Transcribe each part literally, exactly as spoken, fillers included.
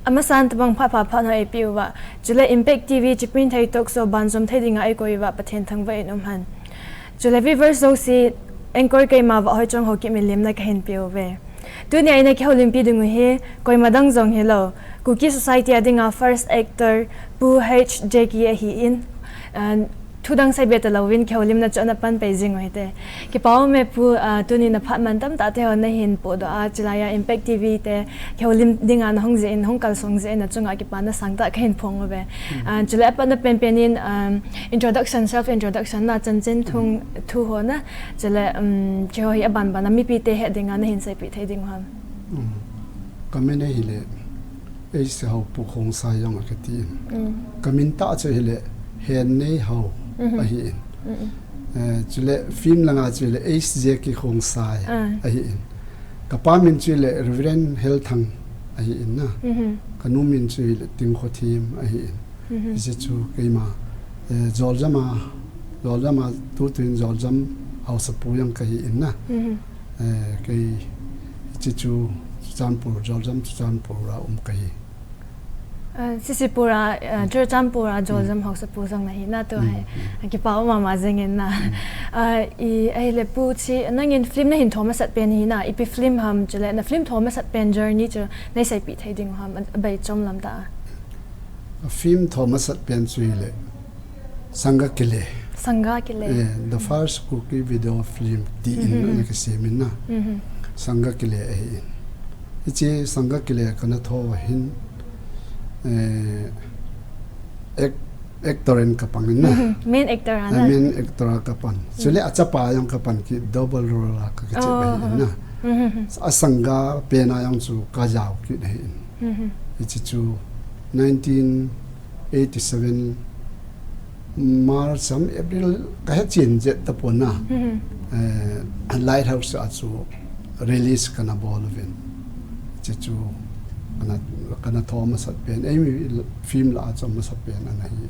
Amasan tabang phat phat phat na eipeh uva. Chule Impact T V Chipinthei Talk Show banjom thei dinga eikoi uva Pathen thangvah in umhen. Chule viewers jouse anchor keima Vahoichong Haokip milimna kahin peuve. Tunia eina kihoulimpi dingu hi koima dang jong hilou, Kuki Society a dinga first actor Pu H J K ahin, ah, thu dang seibe talouvin kihoulimna chu ana panpei jing u hite. Kipa ume Pu, ah, tuni na phat mantam tah te ho nahin podoh a, chulaiya Impact T V te kihoulim dinga nahung jeh in, hung kalsong jeh in nachunga kipana sangtah kahin phong uve. Ah, chule apatna penpen in, um, introduction, self introduction na chanchin thung thu ho na, chule, um, keiho hi aban bana mipite het dinga nahin seipeh thei dingu ham? Kamin ahile H Haopu Khongsai jong akiti in. Kamin tah chu hile Hennei Hao ahin. Eh, chule film langa chu hile H J K Khongsai ahin. Kapa min chu hile Reverend Helthang ahin na. Kanu min chu hile Tingkhothim ahin. Hiche chu keima, eh, Joljam a, Joljam a tutun Joljam haosapu jong kahin na. Eh, kei hiche chu Churachandpur, Joljam Churachandpur a um kahi. Ah, Churachandpur a, ah, Churachandpur a Joljam haosapu jong nahi na tu ahi. Kipa um mama jing in na. Ah, i, ahile Pu chu, nangin film nahin tho masat pen hi na, ipi film ham chule na film tho masat pen journey chu neiseipeh thei dingu ham, abaichom lamtah a. A film tho masat pen chu hile Sangakile. Sangakile. Eh, the first Kuki video film tin ana kisem in na. Sangakile ahin. Hiche Sangakile kana tho hin, eh, ac-, actor in kapang in na. Main actor a na. Main actor a kapang. Chule achapa jong kapang kit, double role a kakichep ahin na. Asanga pen a jong chu kajao kit ahin. Hiche chu nineteen eighty-seven March ham April kahe chen jep tapon na. Eh, Lighthouse a chu release kana bol uvin. Hiche chu kana, kana tho masat pen, eimi film lah a chu masat pen ana hi.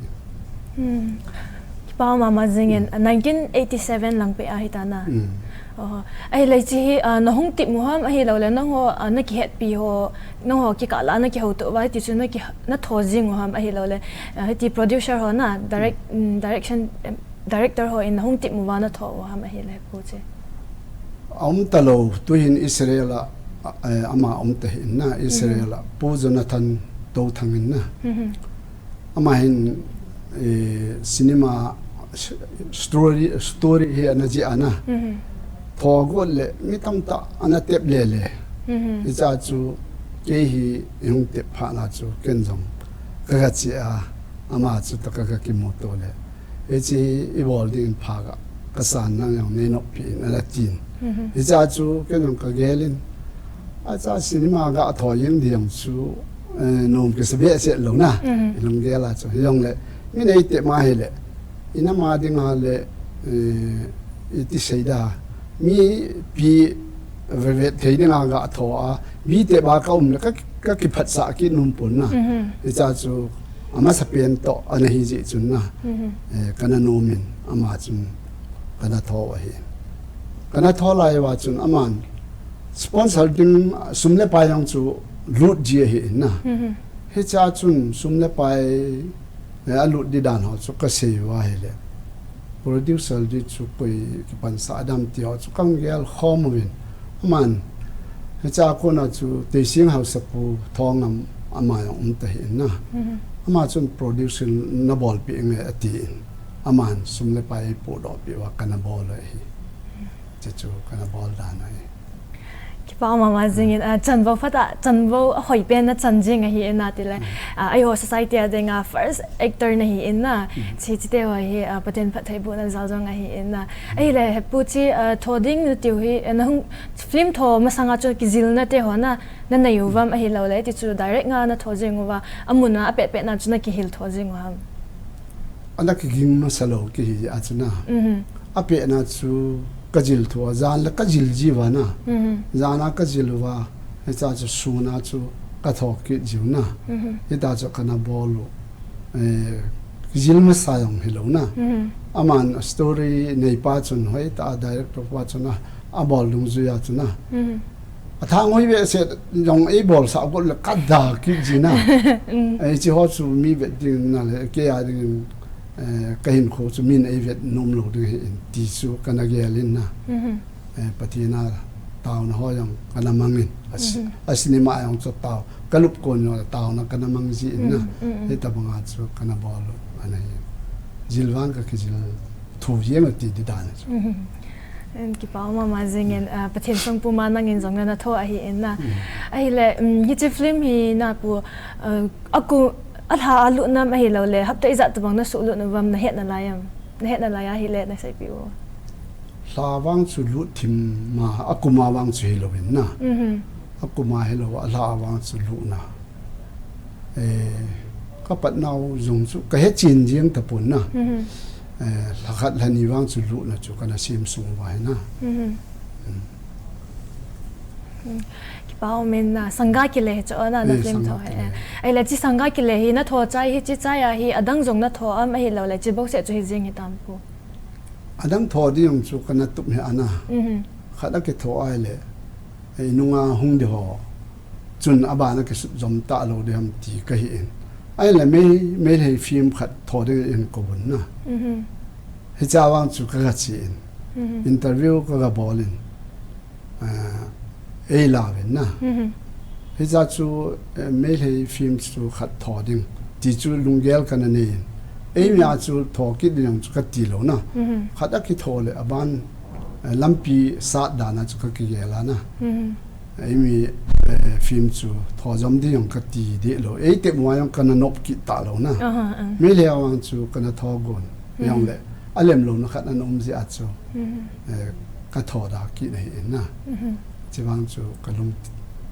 Kipa mama jing in, ah, nineteen eighty-seven lang peh ahi ta na. Ahile hiche hi, ah, nahung tep u ham ahilouleh nangho, ah, nakihetpi ho, nangho kikah lah a nakihouto uva hiti chu naki, natho jing u ham ahilouleh, ah, hiti producer ho na, direct, direction, director ho in nahung tep uva natho u ham ahile Pu chu? Aum talou, tuhin Israel a, eh, ama um tahih in na, Israel a Pu Jonathan Touthang in na. Ama hin, eh, cinema story, story hi ana jih a na. Tho got le mi tamtah ana tep lele. Hiche chu kei hi ihung tep phat na chu ken jong kaga che a, ama chu toh kaga kimuto le. Hiche ibol ding in pha ga, kasan nang jong neinoppi in ana tin. Hiche chu ken jong kagel in, acha cinema ga tho jeng ding chu, eh, nom kisa behseh lou na. Ilunggel a chu. Hijongle, mi neitep ma hile, ina ma dinga le, eh, iti seida, mipi vetvet thei dinga ga tho a, mi tep a kaum le ka, kakiphatsah kit nom pon na. Hiche chu amasapen toh ana hi jeh chun na. Eh, kana nom in ama chun kana tho ahi. Kana tho lai uva chun aman sponsor ding sum le pai jong chu lut ji ahi in na. Hiche a chun sum le pai, eh, alut di dan ho chu kasei uva ahile, producer di chu koi kipansah dam ti ho chu kagel khom uvin. Aman, hiche a kona chu Teising Haosapu Thongam ama jong um tahih in na. Ama chun producer nabolpeh inge atin. Aman sum le pai eipodohpeh uva kana bol u ahi. Hiche chu kana bol dan ahi. Kipa mama jing in, ah, chanvo phatah, chanvo ahoi pen nachan jing ahi in na tile. Ah, eiho society a dinga first actor nahi in na. Hiche, hiche te ho hi, ah, Pathen phattheibohna jal jong ahi in na. Ahile Pu chu, ah, tho ding natiu hi, ah, nahung film tho masanga chu kijilna te ho na, nanei uvam ahilouleh, hiti chu direct nga natho jing uva, amun a apetpet na chu nakihil tho jing u ham? Ana kiging masa lou kihi a chu na. Apetna chu kajil tho a, jan le kajil jiuva na. Jan a kajil uva, hiche chu sun a chu katho kit jiu na. Hita chu kana bol u, eh, kijil masa jong hilou na. Aman story neipa chun hoitah a director pa chun a, abol dungjui a chu na. Athang hoi ve se jong ei bol sa got le ka da ki ji na. Ei chi ho chu mi vet ding na le ke a ding, eh, ka hin kho chu min ei vet nom lo ding hi in ti chu ka na gel in na. Eh, Pathian a tauna ho jong ka na mang in. A si- a cinema jong chu tau. Ka lup kon jong tauna ka na mang ji in na. Hita banga chu ka na bol lo ana hi. Jil vang ka ki jil thu jeng ti di dan chu. En kipa mama jing in, ah, Pathian song puma nang in jong na na tho ahi in na. Ahi le, um, hi chi film hi na pu, ah, aku, a lha a lut nam ahi lo le, hapta ijat tu bang na su lut na vam na het na lai am. Na het na lai ahi le na sei pi u. Lha vang chu lut thim ma, a kuma vang chu hi lo in na. A kuma hi lo, a lha vang chu lut na. Eh, ka pat nau jong chu, ka he chin jing ta pun na. Eh, lha khat lha ni vang chu lut na chu, ka na sim sung vai na. Kipa um in na, sangga kile chu na, na film tho he. Ai le chi sangga kile hi na tho chai hi, chi chai a hi, adang jong na tho am ahi lo le, chi bok se chu hi jing hi tam pu. Adang tho di jong chu ka na tup he ana. Khat a ki tho ai le, ei nunga hung di ho. Chun a bana ki sut jom ta lo di ham ti ka hi in. Ai le mei, mei hei film khat tho di in ko bun na. Hi cha vang chu ka ga chi in. Interview ka ga bol in. Ah, ei la ven na. Hi cha chu, eh, mei hei film chu khat tho ding. Ti chu lunggel ka na nei in. Ei mi a chu tho kit ding chu ka ti lo na. Khat a ki tho le a ban, eh, lampi sat dana chu ka ki gel a na. Ei mi, eh, film chu tho jom di jong ka ti de lo. Ei te mua jong ka na nop kit ta lo na. Mei le awang chu ka na tho gon. Jong le, a lem lo na khat an um ji a chu. Eh, ka tho da kit na hi in na. Chi vang chu ka lung,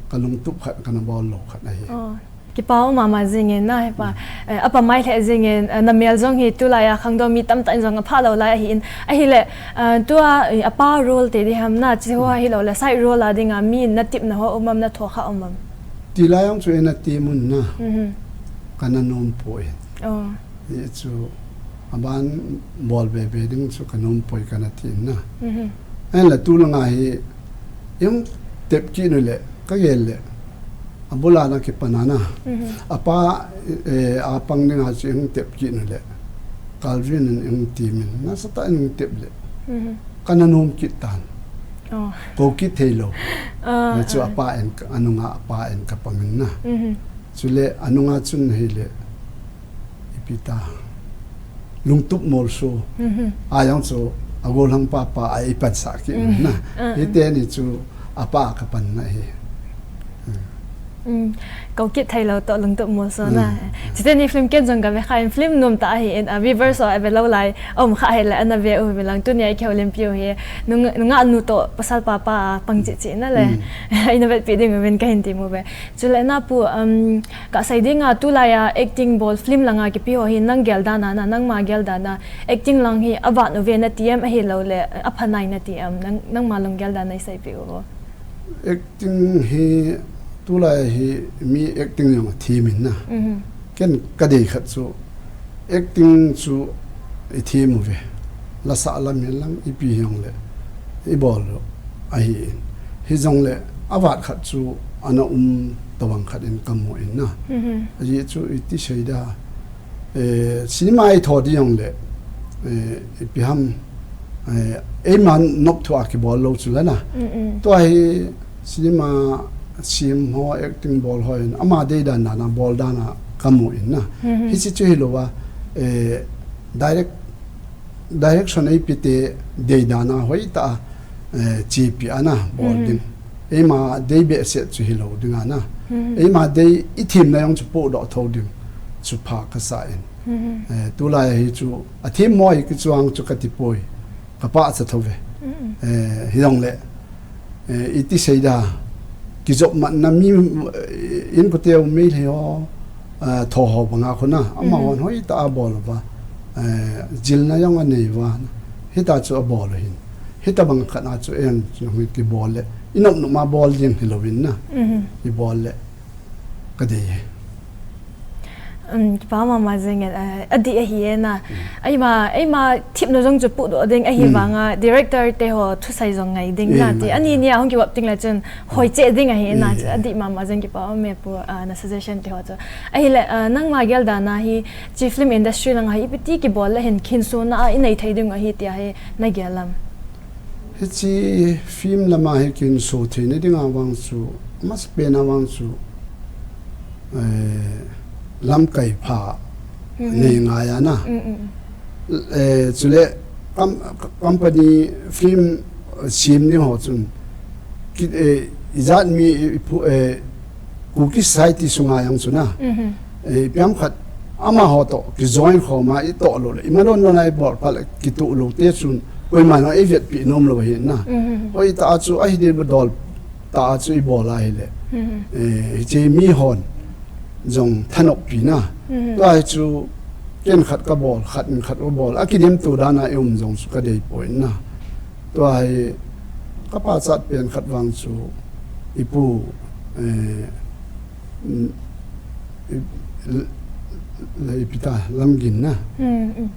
ka lung tup khat ka na bol lo khat na hi. Kipa um mama jing in na, he pa. Eh, a pa mai le jing in, eh, na mel jong hi tu lai a khang do mi tam ta in jong a pha lo lai ahi in. Ahi le, eh, tu a, eh, a pa role te di ham na, chi ho hi lo le, side role a ding a mi na tip na ho um am na tho kha um am. Ti lai jong chu e na ti mun na. Ka na nom po e. Hi chu a ban bol be be ding chu ka nom poi ka na ti in na. Ahi le tu la nga hi, Eng tep kit nu le, ka gel le. A bul a na ki pan a na. A pa, eh, a pang ding a chu eng tep kit nu le. Calvin in eng ti min. Na sa ta eng tep le. Ka na nom kit tan. Ko kit thei lo. Na chu a pa en ka, a nunga a pa en ka pang in na. Chu le, a nunga chun hi le. Ipi ta. Lungtup mol so. A jong chu a gollhang pa pa a i pan sa kit na. Hi te ni chu a pa ka pan na hi. Ko kit thei lo to lungtup mol so na. Chite ni film ken jong ka ve kha in film nom ta ahi in a viewers so a ve lo lai. Um kha he le ana ve u ve lang tu ni a i keu lim piu he. Nung, nunga nu to pasal pa pa pang chi chi na le. Ina vet pi ding u ven ka hin ti mu ve. Chu le na pu, um, Ka sei ding a, tu lai a acting bol film lang a kipi ho hi nang gel dan a na, nangma gel dan a acting lang hi a vat u ve na ti em ahi lo le, a pha nai na ti em, nang, nangma lung gel dan a i sei pi u. Acting hi, tu lai hi mi acting jong a thi min na. Ken ka dei khat chu, acting chu i thi mu ve. La sa la min lang i pi jong le, i bol lo. Ahi in. Hi jong le, a vat khat chu, ana um tawang khat in ka mu in na. A ji chu i ti sei da. Eh, cinema i tho di jong le, eh, i pi ham, eh, ei man nop thu a ki bol lo chu la na. Tua hi cinema sim ho acting bol ho in, ama dei dan dan a bol dan a ka mu in na. Hi si chu hi lo wa, eh, direct, direction ei pi te dei dan a hoi ta, eh, chi pi ana bol ding. Eima dei behseh chu hi lo ding a na. Eima dei i thim na jong chu po do tho ding. Chu pha ka sa in. Eh, tu lai hi chu a thim mo hi ki chuang chu ka ti poi. Ka pa cha tho ve. Eh, hi jong le. Eh, i ti sei da. Ki jop man na mi, eh, in ko teu mei le ho. Eh, tho ho banga khu na. Ama hon hoi ta a bol va. Eh, jil na jong a nei va. Hi ta chu a bol hin. Hi ta bang khat na chu en chu hi ki bol le. I nop nop ma bol jing hi lo vin na. I bol le. Ka dei he. Um, kipa mama jingin, eh, adih ahi e na. Eima, eima themna jong chu pudoh ding ahi vanga, director te ho thusei jong ngai ding na ti. Ani ni a hung kivop ding le chun hoi cheh ding ahi e na. Adih mama jing, kipa mama pu, ah, na suggestion te ho chu. Ahile, ah, nangma gel dan a hi, chi film industry lang a hi, ipi ti kibol le hin khinsona a inei thei ding ahi ti ahi, na gel lam. Hichi film lama hi kinso theina dinga vang chu, masapen a vang chu, eh, lamkai pha nei ngai a na. Eh, chule, com-, company film sem ding ho chun, ki, eh, ijat mi, i, i phu-, eh, Kuki society sunga jong chu na. Eh, ipi ham khat, amaho toh kijoin khom a, itoh lou le, imanon non a ibol phat le, kitoh lou te chun, koiman jong eivetpi nom lou ahi na. Hoitah a chu, ahi ding dol tah a chu ibol ahile. Eh, hiche mi hon jong thanop pi na. Tua hi chu, ken khat kabol, khat in khat kabol, akidem to dan a ium jong chu kadei poi na. Tua hi, kapachat pen khat vang chu, ipu, eh, N-, i-, l-, l-, ipi ta, Lamgin na. Mm, mm.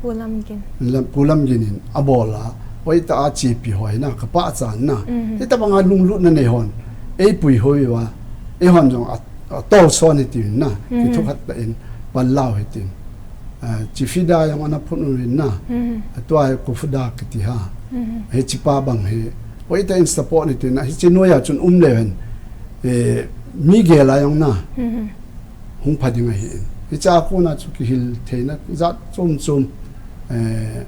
Pu Lamgin. Lam-, Pu Lamgin in abol a, hoitah a chepi hoi na, kapachat na. Mm. Hitabang a lunglutna nei hon, eipui hoi uva, eihon jong a, atolson hitin na, mm, kithukhat tah in, panla u hitin. Ah, Chifida jong ana phun uvin na. Mm. Atua hi Kofuda kiti ha. Mm. Hichepa bang hi. Hoitah in support hitin na. Hiche noiya chun um leu hen. Eh, mi gel a jong na. Mm. Hung pha ding ahi in. Hiche a kona chu kihil theina jat chom chom. Eh,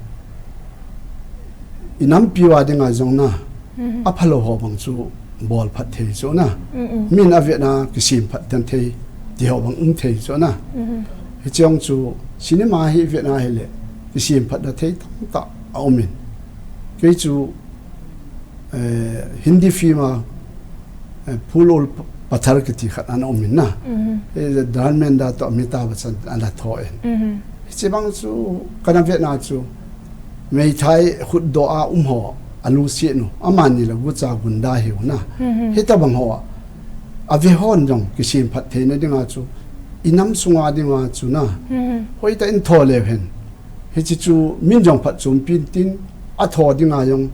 inampi uva dinga jong na. Mm. Aphalou ho bang chu bol phat thei chu na. Mm, mm. Min avetna kisem phat den thei, ti ho bang um thei chu na. Mm. Hiche jong chu cinema hi vetna hile, kisem phat na thei tamtah aum in. Kei chu, eh, Hindi film a, eh, Phool Aur Patthar kiti khat ana um in na. Mm. Eh, Dharmendra toh Amitabh Bachchan ana tho in. Mm. Hiche bang chu kana vetna chu, meithai khutdoh a um ho, aluset u, amani la gucha gunda hiu na. Mhm. Hitabang ho, ave hon jong kisem phat theina dinga chu, inam sunga dinga chu na. Mhm. Hoitah in tho leu hen. Hiche chu min jong phatchompi tin, atho dinga jong,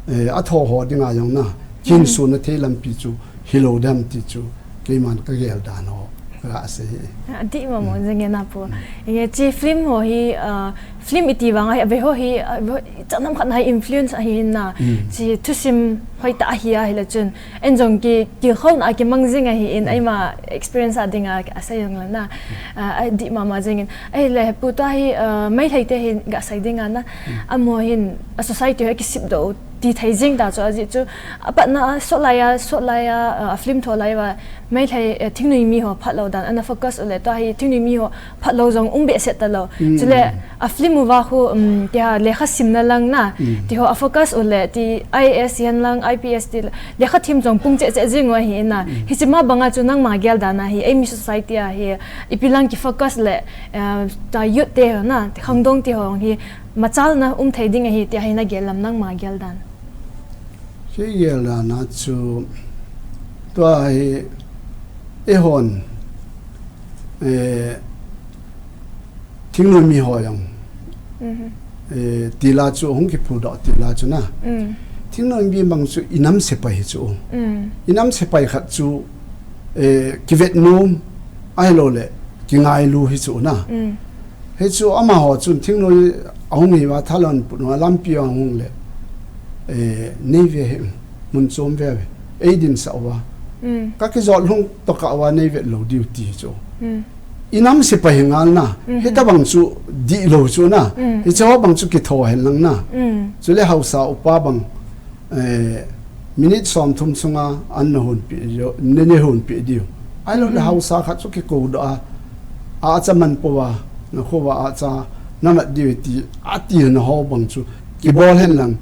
eh, atho ho dinga jong na. Kin, mhm, sun na thei lampi chu, hilou dem ti chu, keiman kagel dan ho, kaga sei. Adih mama jingin apu. Mm. Inge chi film ho hi, ah, film iti vang ahi, ave ho hi, ave ho, chanam khat na hi influence ahi na. Mm. Chi thusim hoitah ahi ahile chun. En jong ki, kilkhouna a kimang jing ahi in, mm, eima experience a dinga asei jong le na. Mm. Ah, adih mama jingin. Ahile pu tua hi, ah, Meitei te hin gasei dinga na. Mm. Amaho hin, a society ho kisipdoh ti thei jing ta chu ajeh chu, apatna a, sot lai a, sot lai a, a, a film tho lai uva, Meitei, eh, thingnoi mi ho phatlou dan, ana focus u le, tua hi thingnoi mi ho phatlou jong um behseh talou. Mm. Chule, a film uva khu, um, tia lekha simna lang na, mm, ti ho a focus u le, ti I A S hihen lang, I P S ti le, lekha thim jong pung cheh cheh jing u ahi na. Mm. Hiche ma banga chu nangma gel dan a hi, eimi society a hi, ipi lang ki focus le, eh, ta youth te ho na, ti khangdong ti ho hi, machalna um thei ding ahi tia hi na gel lam nangma gel dan. Kei gel dan a chu tua hi eihon, eh, thingnoi mi ho jong. Mhm. Eh, tila chu hung kiphudoh tila chu na. Mm. Thingnoi mi bang chu inam sepai chu. Mm. Inam sepai khat chu, eh, kivet nom ahilou le, kingailu hi chu na. Mm. Hichu amaho chun thingnoi ahung hi uva thalon put uva lampi ahung le, eh, nei ve hih un, mun chom veve, ei dinsah uva. Mm. Ka kijot lhung tokah uva nei vet lou diu ti chu. Mm. Inam sepai hi ngal na, mm-hmm, hitabang chu dihlou chu na, mm, hiche ho bang chu kitho hen lang na. Mm. Chule haosa upa bang, eh, minute somthum sunga an nahon peh diu, na, nahon peh diu. Ahilou le, mm, haosa khat chu kikou doh a, acha man pouva, nakho uva acha namat diu ti, ati na ho bang chu kibol hen lang.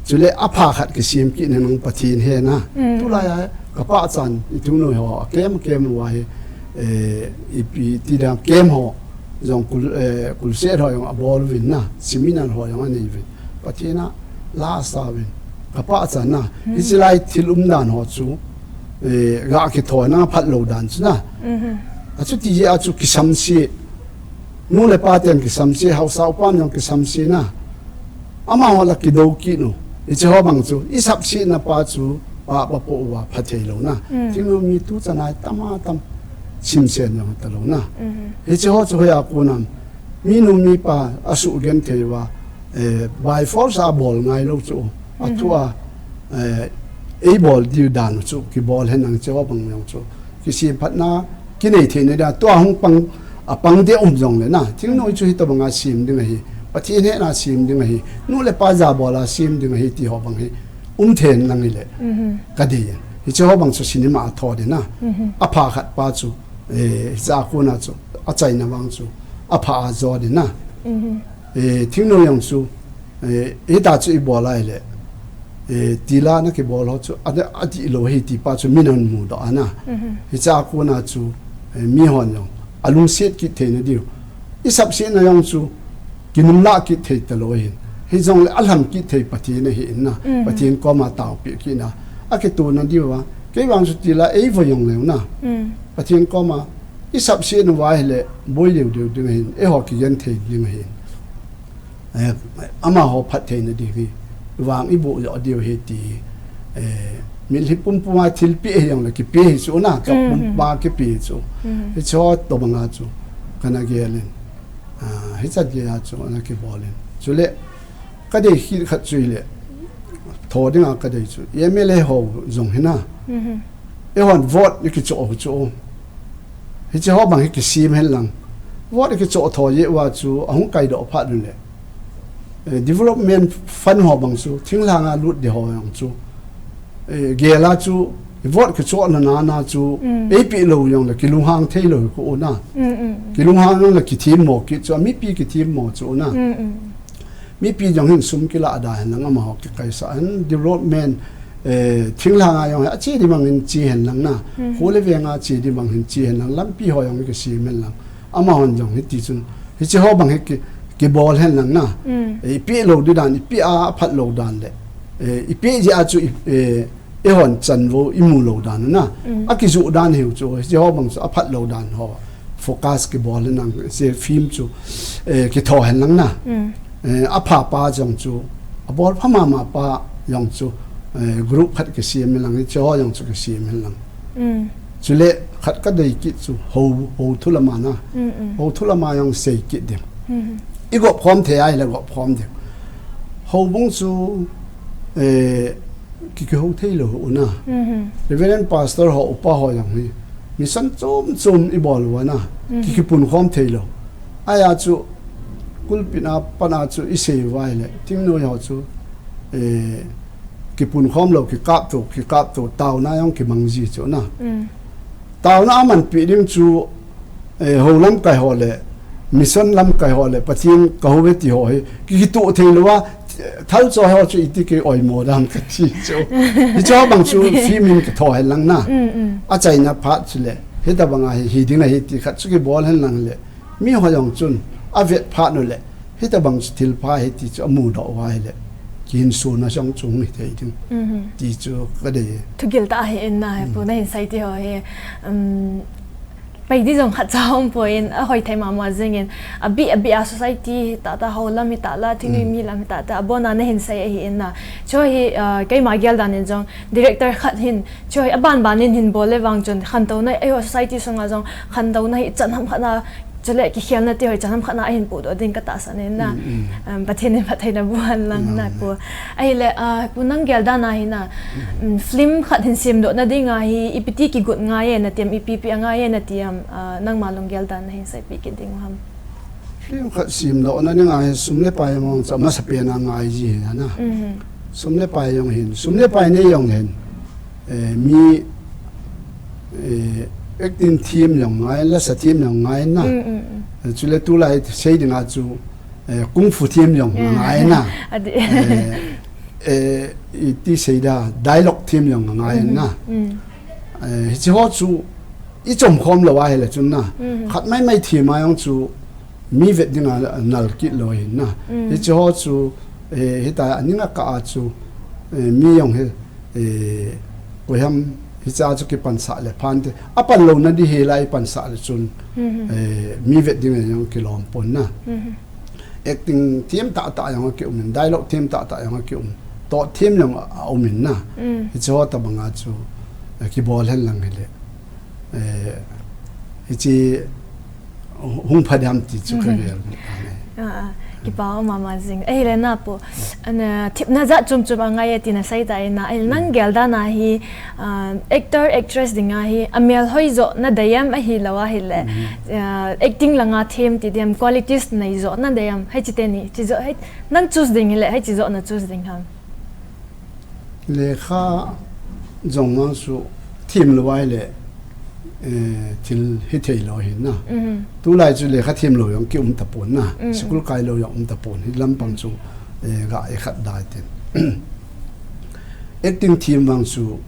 Chule apha khat kisem kit hen lang Pathen hen a. Mm. Tulai a kapachat i thingnoi ho, akem kem uva hi, eh, ipi ti dam kem ho, jong kul, eh, kulset ho jong abol uvin na, seminar ho jong anei uvin. Pathen a la asa uvin. Kapachat na. Hmm. Hiche lai thil umdan ho chu, eh, ga kithoina phatlou dan chu na. Mhm. Achuti jeh a chu kisamse. Nu le pa ten kisamse, haosa upa jong kisamse na. Amaho la kido kit u. Hiche ho bang chu, i sapsetna pa chu, pa, pa po uva pha thei lou na. Mm. Thingnoimi tu chana tam a tam simsen jong ta lou na. Mhm. Hiche ho chu hoiya kon ham. Mi nu mi pa asugenthei uva, eh, by force a bol ngai lou chu. A Mhm. thu a, eh, ei bol diu dan u chu, kibol hen lang hiche ho bang jong chu. Kisem phatna, kinei theina dia, tua hung pang, a pang dia um jong le na. Thingnoi chu hitabang a sem ding ahi. Pathen hetna sem ding ahi. Nu le pa jabol a sem ding ahi ti ho bang hi. Um thei lang hile. Mhm. Ka dei. Hiche ho bang chu cinema a tho ding na. Mhm. A pha khat pa chu. Eh, hiche a kon a chu. A chaina vang chu. A pha a jo ding na. Mhm. Eh, thingnoi jong chu, eh, hita chu i bol a hile, eh, tila na kibol ho chu, a, adih lou ahi ti pa chu min ahin mudoh a na. Mhm. Hiche a kon a chu, eh, mi hon jong, alungset kit theina diu. I sapsetna jong chu, kinunglah kit thei ta lou ahin. Hijongle alham kit thei Pathen ahi in na. Mhm. Pathen koma taopi kit na. Akitona diu a, kei vang chu tila ei vo jong leu na. Mm. Pathen koma, i sapsetna uva hile, boi deu deu ding ahin, eiho kigenthei ding ahin. Eh, amaho phattheina ding hi, vang i boh joh diu ahi ti, eh, mitlhi pumpum a thilpeh hi jong le kipe hi chu na, ka Mm, mm. pumpa kipe chu. Mm. Hiche ho tobang a chu, kana gel in. Ah, hichat gei a chu, ana kibol in. Chule, ka dei kit khat chu hile, tho ding a ka dei chu, M L A ho jong hi na. Mhm. Eihon vote i kichoh u chu. Hiche ho bang hi kisem hen lang. Vote i kichoh tho jeh uva chu, ahung kaidoh phat u le. Eh, development fund ho bang chu, thinglhang a lut ding ho jong chu. Eh, gel a chu, vote kichoh na na na chu, Mm. ei pe lou jong le, kilunghang thei lou ko na. Mm, mm, mm. Kilunghang jong le kithemmo kit chu, mipi kithemmo chu na. Mm, mm. Mipi jong hin sum kilah da hen lang amaho kikaisah hen development, eh, thinglhang a jong hi ache ding bang hin che hen lang na. Mhm. Kho le veng a che ding bang hin che hen lang lampi ho jong kisem hen lang. Amahon jong hiti chun. Hiche ho bang hi ki, kibol hen lang na. Mm. Eh, i pe lou ding dan, i pe a, aphat lou dan le. Eh, i pe jeh a chu i, eh, Eihon chanvo imu lou dan u na. Mm. Akijuh dan hiu chu, hiche ho bang chu aphat lou dan ho. Focus kibol hen lang, hiche film chu, eh, kitho hen lang na. Mm. Eh, apha pa jong chu, abol pha mama pa jong chu, eh, group khat kisem hen lang, hiche ho jong chu kisem hen lang. Mm. Chule khat ka dei kit chu, ho, ho thu lama na. Mm, mm. Ho thu lama jong sei kit ding. Mm. I gop khom thei a hile gop khom ding. Houbung chu, eh, ki, kihou thei lou u na. Mhm. Reverend Pastor ho, upa ho jong hi. Mission chom chom i bol uva na. Mhm. Ki, kipun khom thei lou. Ahi a chu, pulpit a pan a chu i sei uva ahile. Thingnoi ho chu, eh, kipun khom lou, kikap to, kikap to, taona jong kimang ji chu na. Mm. Taona aman pi ding chu, eh, ho lamkai ho le, mission lamkai ho le, Pathen ka hou ve ti ho hi, ki, kituh thei lou a, thal cho ho chu iti kei oimo dan ka ti chu. Hiche ho bang chu film in kitho hen lang na. Mm, mm. Achaina phat chu le, hitabang a hi, hi ding ahi ti khat chu kibol hen lang le. Mi ho jong chun, avet phat u le, hitabang chu thil pha ahi ti chu amudoh uva ahile, kihinsona jong chu hung hi thei ding. Mhm. Ti chu ka dei. Thugil tah ahi in na, Mm. pu na hin sei ti ho hi, um, pai di jong khat cha um poi in, ahoi thei mama jing in, abih, abih a society hi tah tah ho lam hi tah la, thingnoi Mm. mi lam hi tah tah, abon a na hin sei ahi in na. Chu hi, uh, keima gel dan in jong, director khat hin, chu hi aban ban in hin bol le vang chun, khantouna, eiho society sunga jong, khantouna hi chan ham khat na, Chule kikhelna ti ho hi chan ham khat na ahin pudoh ding ka tahsan in na. Mm, mm. Um, Pathen in phattheina boh hen lang na Mm. pu. Ahile, ah, pu nang gel dan a hi na, Mm. um, film khat hin semdoh na ding a hi, ipi ti kigot ngai e na ti am, ipi pi a ngai e na ti am, ah, nangma lunggel dan na hin seipeh kit ding u ham. Film khat semdoh na ding a hi sum le pai mong cha masapen a ngai ji hi na. Mhm. Sum le pai jong hin, sum le pai nei jong hin. Eh, mi, eh, acting team jong ngai, lasa team jong ngai na. Mm, mm, mm. Eh, chule tulai sei ding a chu, eh, kung fu team jong Mm. ngai na. Adi. Eh, eh, iti sei da, dialogue team jong ngai Mm-hmm. na. Mm. Eh, hiche ho chu, i chom khom lou a hile chun na. Mm-hmm. Khat mai mai team a jong chu, mi vet ding a nal kit lou hin na. Mm. Hiche ho chu, eh, hita a ning a kah a chu, eh, mi jong hi, eh, koiham Hiche a chu kipansah le phante. Apan louna di hela ipansah le chun, eh, mi vet ding a jong kilom pon na. Acting them tah tah jong akium in, dialogue them tah tah jong akium. Toh them jong aum in na. Hiche ho tabang a chu, eh, kibol hen lang hile. Eh, hiche hung pha diam ti chu ka gel. Ah, ah, kipa um mama jing. Ahile na pu, ana, themna jat chom chom angai e ti nasei ta in na. Ahile nang gel dan a hi, ah, actor, actress ding a hi, amel hoi jo nadei em ahilou ahile, ah, acting lang a them ti diam, qualities nei jo nadei em, hiche teni, hiche jo, hi, nang choose ding hile, hiche jo na choose ding ham. Lekha jong mang chu them lou ahile, eh, thil hithei lou ahi na. Tulai chu lekha them lou jong kium tapon na. School kai lou jong um tapon. Hi lampang chu, eh, ga e khat dai ten. Acting them vang chu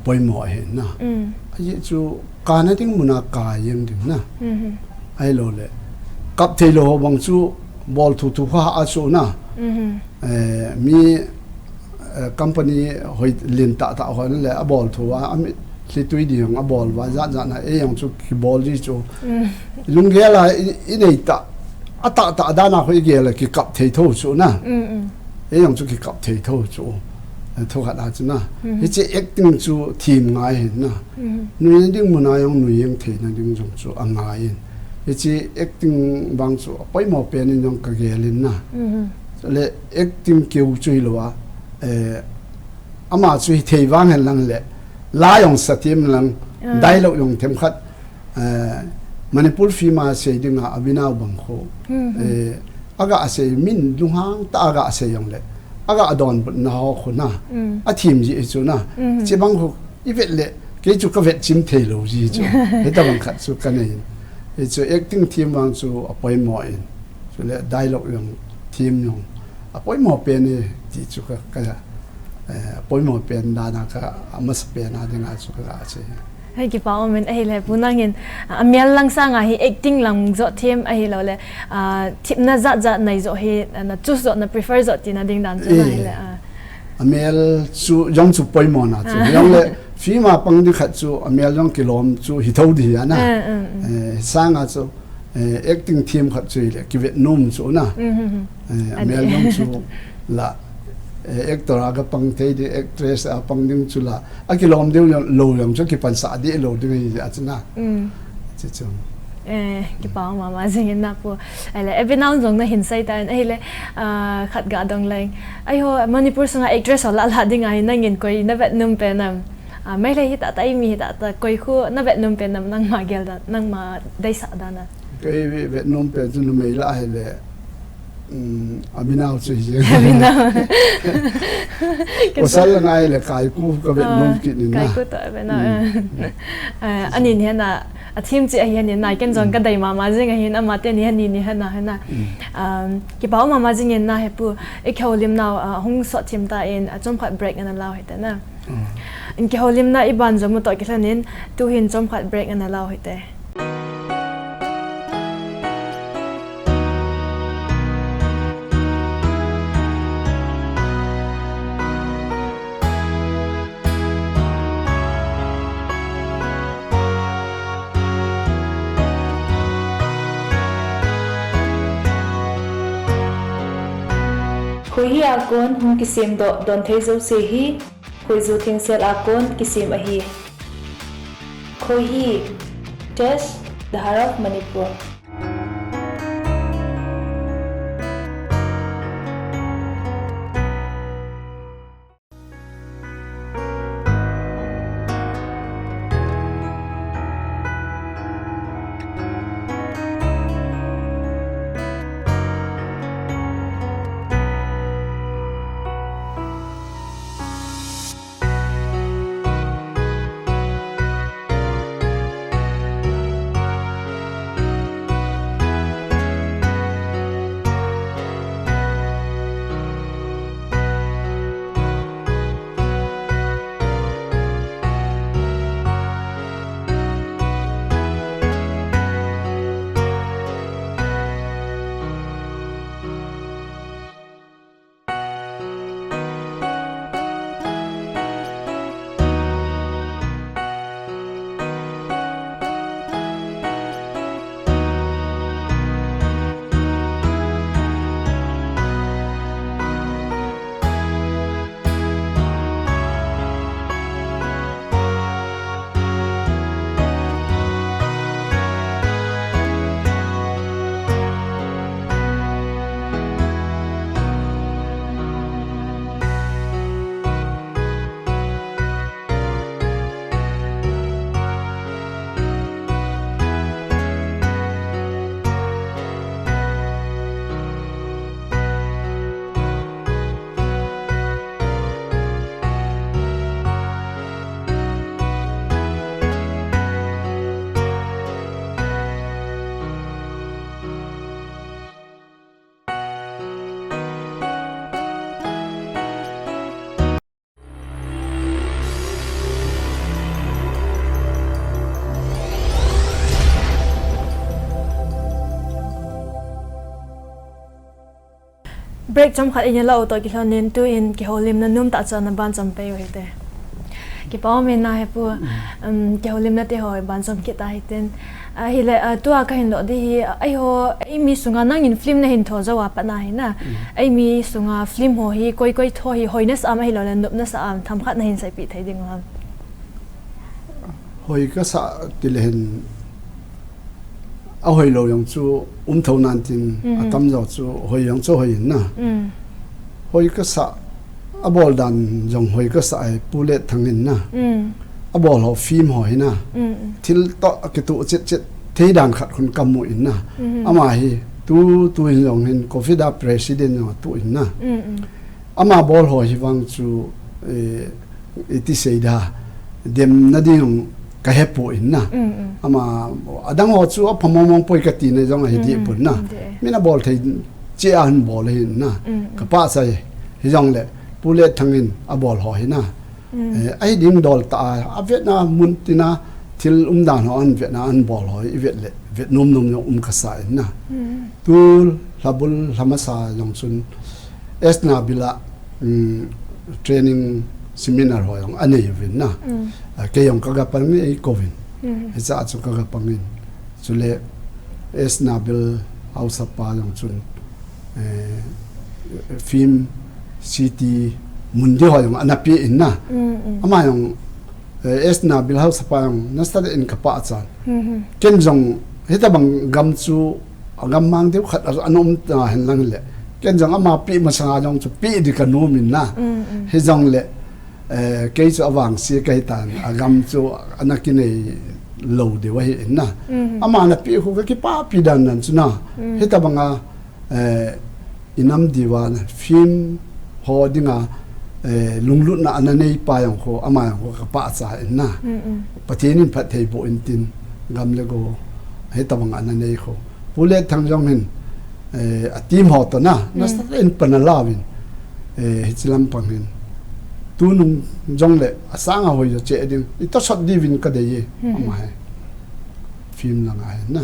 poimo ahi na. Ajeh chu kana ding muna ka jeng ding na. Ahilou le. Kap thei lou ho bang chu bol thu thu kha a chu na. Eh, mi, eh, company hoi lin tah tah hoi le abol thu a, ami thli tui ding abol va, jat jat na, ei jong chu kibol ji chu. Lunggel a i, i nei ta, a tah tah dan a hoi gel a kikap thei tho chu na. Ei jong chu kikap thei tho chu. Eh, thu khat a chu na. Hiche acting chu them ngai hin na. Nui na ding muna jong nui jeng thei na ding jong chu angai in. Hiche acting vang chu apoimo pen in jong ka gel in na. Le acting keu chu hilou a, eh, ama chu hithei vang hen lang le, la jong sa them lang, dialogue jong them khat, eh, Manipur film a sei ding a, Abhinandan bang khu. Eh, aga sei min lunghang tah a aga sei jong le, aga donbutna ho khu na. Athem ji chu na. Hiche bang khu i vet le, kei chu ka vet chim thei lou ji chu. Hitabang khat chu ka nei in. Hichu acting them vang chu apoimo in. Chule dialogue jong, them jong apoimo pen e ti chu ka, ka, eh, apoimo pen dan a ka, amasa pen a ding a chu ka ga sei. Hei, kipa um in, ahile pu nangin, ah, amel lang sang a hi acting lang jo them ahilou le, ah, themna jat jat nei jo hi, ah, na choose jo, na prefer jo tina ding dan chu na hile, ah. Amel chu jong chu poimo na chu. Jong le film a pang ding khat chu amel jong kilom chu hi tho di a na. Eh, sang a chu, eh, acting them khat chu hile kivet nom chu na. Eh, amel jong chu la, eh, actor a ka pang thei di, actress a pang ding chu la. Akilom ding lou jong chu kipansah di lou ding hi a chu na. Chu chu. Eh, kipa um mama jing in na pu. Ahile, Abhinandan jong na hin sei ta in, ahile, ah, khat ga dong leng. Aiho, Manipur sunga actress ho lah lah ding a hi nangin koi na vet nom pen am. Ah, Meitei hi tah tah, mi hi tah tah, koi khu na vet nom pen am nangma gel dan, nangma deisah dan a. Kei vet nom pen chu numei lah ahile, um, Abhinandan chu hi jeng. Abhinandan. Pasal la ngai le Kaiku ka vet nom kit in na. Kaiku toh Abhinandan. Ah, ani ni na, athem chu ahi ni na, ken jong ka dei mama jing ahin, ama teni ni ni na, na. Um, kipa um mama jing in na he pu, i kihoulimna, ah, hung sot them ta in, a chomkhat break ana lau hite na. In kihoulimna i ban jom u toh kilhon in, tu hin chomkhat break ana lau hite. Khoihi a kon hung kisem doh don thei jouse hi, khoiju thengsel a kon kisem ahi. Khoihi, Test, The Heart of Manipur. Break chomkhat i neh lou u toh kilhonin tuin kihoulimna nomtah chu ana banchom peh u hite. Kipa um e nahe pu, um, kihoulimna te ho banchom kit ta hiten. Ahile, ah, tua kahin doh ding hi, ah, eiho, eimi sunga nangin film nahin tho jou a pat nahi na. Eimi sunga film ho hi, koi koi tho hi, hoina sa am ahilouleh nopna sa am, themkhat nahin seipeh thei diu ham. Hoi kasah tile hin, ahoilou jong chu um thou nan tin, atamjo chu hoi jong chu hoi in na. Hoi kasah, abol dan jong hoi kasah e, Pu Letthang in na. Abol ho film ho hi na. Thil toh kitoh chet chet thei dan khat khun kamu in na. Ama hi tu, tu hin jong hin, COFIDA president jong atu in na. Ama bol ho hi vang chu, eh, iti sei da, demna ding kahepoi na. Ama, adang ho chu apha mong mong poi kati na jong ahi deh pon na. Min abol thei cheh a hin bol ahi na. Kapahcha e. Hijongle, Pu Letthang in abol ho hi na. Eh, ahi ding dol tah a, avetna mun tina, thil umdan ho ahin vetna, ahin bol ho, i vet le, vet nom nom jong um kasa in na. Tu lhabul lhamasa jong chun, S Nabil a, um, training seminar ho jong anei uvin na. Ah, kei jong kaga pang in, ei kouvin. Hiche a chu kaga pang in. Chule S Nabil haosa pa jong chun, eh, film city mun ding ho jong ana pe in na. Ama jong, eh, S Nabil haosa pa jong nasatah in kapahcha. Ken jong hitabang gam chu, agam mang deu khat a, ana um ta hen lang le. Ken jong ama pe masanga jong chu pe ding kanom in na. Hijongle, eh, kei chu avangse kahi tan, agam chu ana kinei lou diu ahi in na. Ama ana pe khu kakipapi dan dan chu na. Hitabang a, eh, i nam diu a na, film ho dinga, eh, lunglutna ana nei pa jong khu, ama jong khu kapahcha in na. Pathen in phatthei boh in tin, gam le go, hitabang ana nei khu. Pu Letthang jong hin, eh, a team ho toh na, nasatah in pan ala uvin, eh, hiche lampang hin. Tunung jongle, asang a hoi jo cheh ding, i tosot diuvin kadei e, ama hi. Film langa hin na.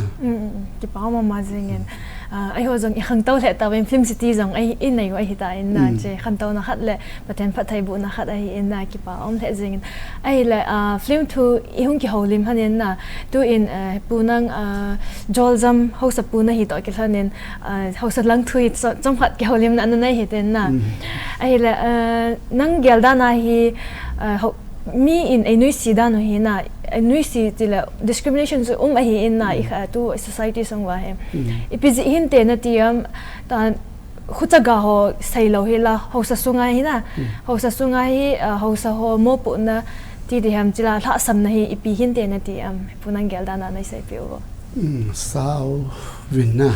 Kipa mama jing in. Ah, eiho jong i khangtou lheh tauvin film city jong i nei u ahi tan na, che khantouna khat le Pathen phattheibohna khat ahi in na, kipa um lheh jing in. Ahile, ah, film thu i hung kihoulim hon in na, tuin, eh, Pu nang, ah, Joljam haosa pu nahi toh kilhonin, ah, haosa lang thu hi cho-, chomkhat kihoulimna ana nei hite na. Ahile, ah, nang geldan a hi, ah, ho-, mi in ei nuisat dan u hi na, ei nuisat tile discrimination chu um ahi in na, i kha tu society sung uva hi. Ipi jeh hinte nati am, ta khucha ga ho seilou hi la, haosa sunga hi na, haosa sunga hi, ah, haosa ho mopohna ti ding ham, chule lhahsamna hi ipi hinte nati am, Pu nang geldan a nei seipeh u. Sao vin na.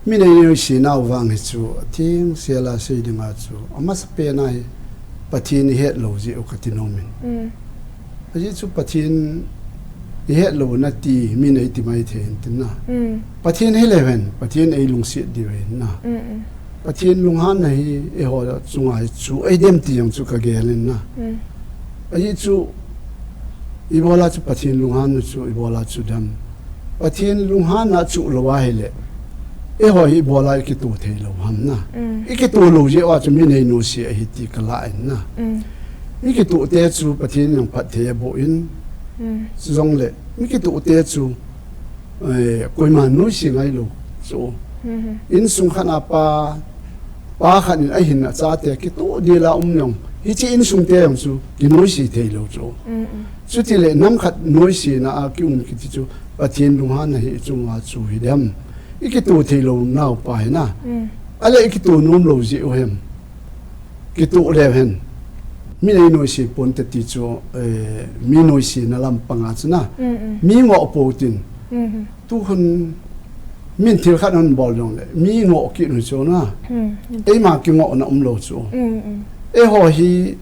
Mi nei nuisat nau vang hi chu, atheng sela sei dinga chu, amasapen a hi Pathen i het lou jeh u kati nom in. Ajeh chu Pathen i het lou nati, mi nei ti mai thei in tin na. Pathen hi leu hen, Pathen ei lungset diu hin na. Pathen lunghanna hi eiho chunga hi chu ei dem ti jong chu kagel in na. Ajeh chu ibola chu Pathen lunghanna chu ibola chu dem. Pathen lunghanna chu lou ahile, eiho hi ibola i kitoh thei lou ham na. I kitoh lou jeh uva chu mi nei nuisat ahi ti kala in na. Mi kitoh te chu Pathen in phatthei aboh in. Chujongle, mi kitoh te chu, eh, koima nuisat ngai lou chu. Insung khat a pa, pa khat in ahin achate kitoh dila um jong, hiche insung te jong chu kinuisat thei lou chu. Chutile nam khat nuisatna a kium kiti chu Pathen lunghanna hi i chunga chu hi dem. I kitoh thei lou nau pa hi na. Ale i kitoh nom lou jeh u hem. Kitoh leu hen. Mi nei nuisat ponte ti chu, eh, mi nuisatna lampang a chu na. Mi ngoh pou tin. Tukhun min thil khat hung bol jongle, mi ngoh kit u chu na. Eima kingohna um lou chu. Eiho hi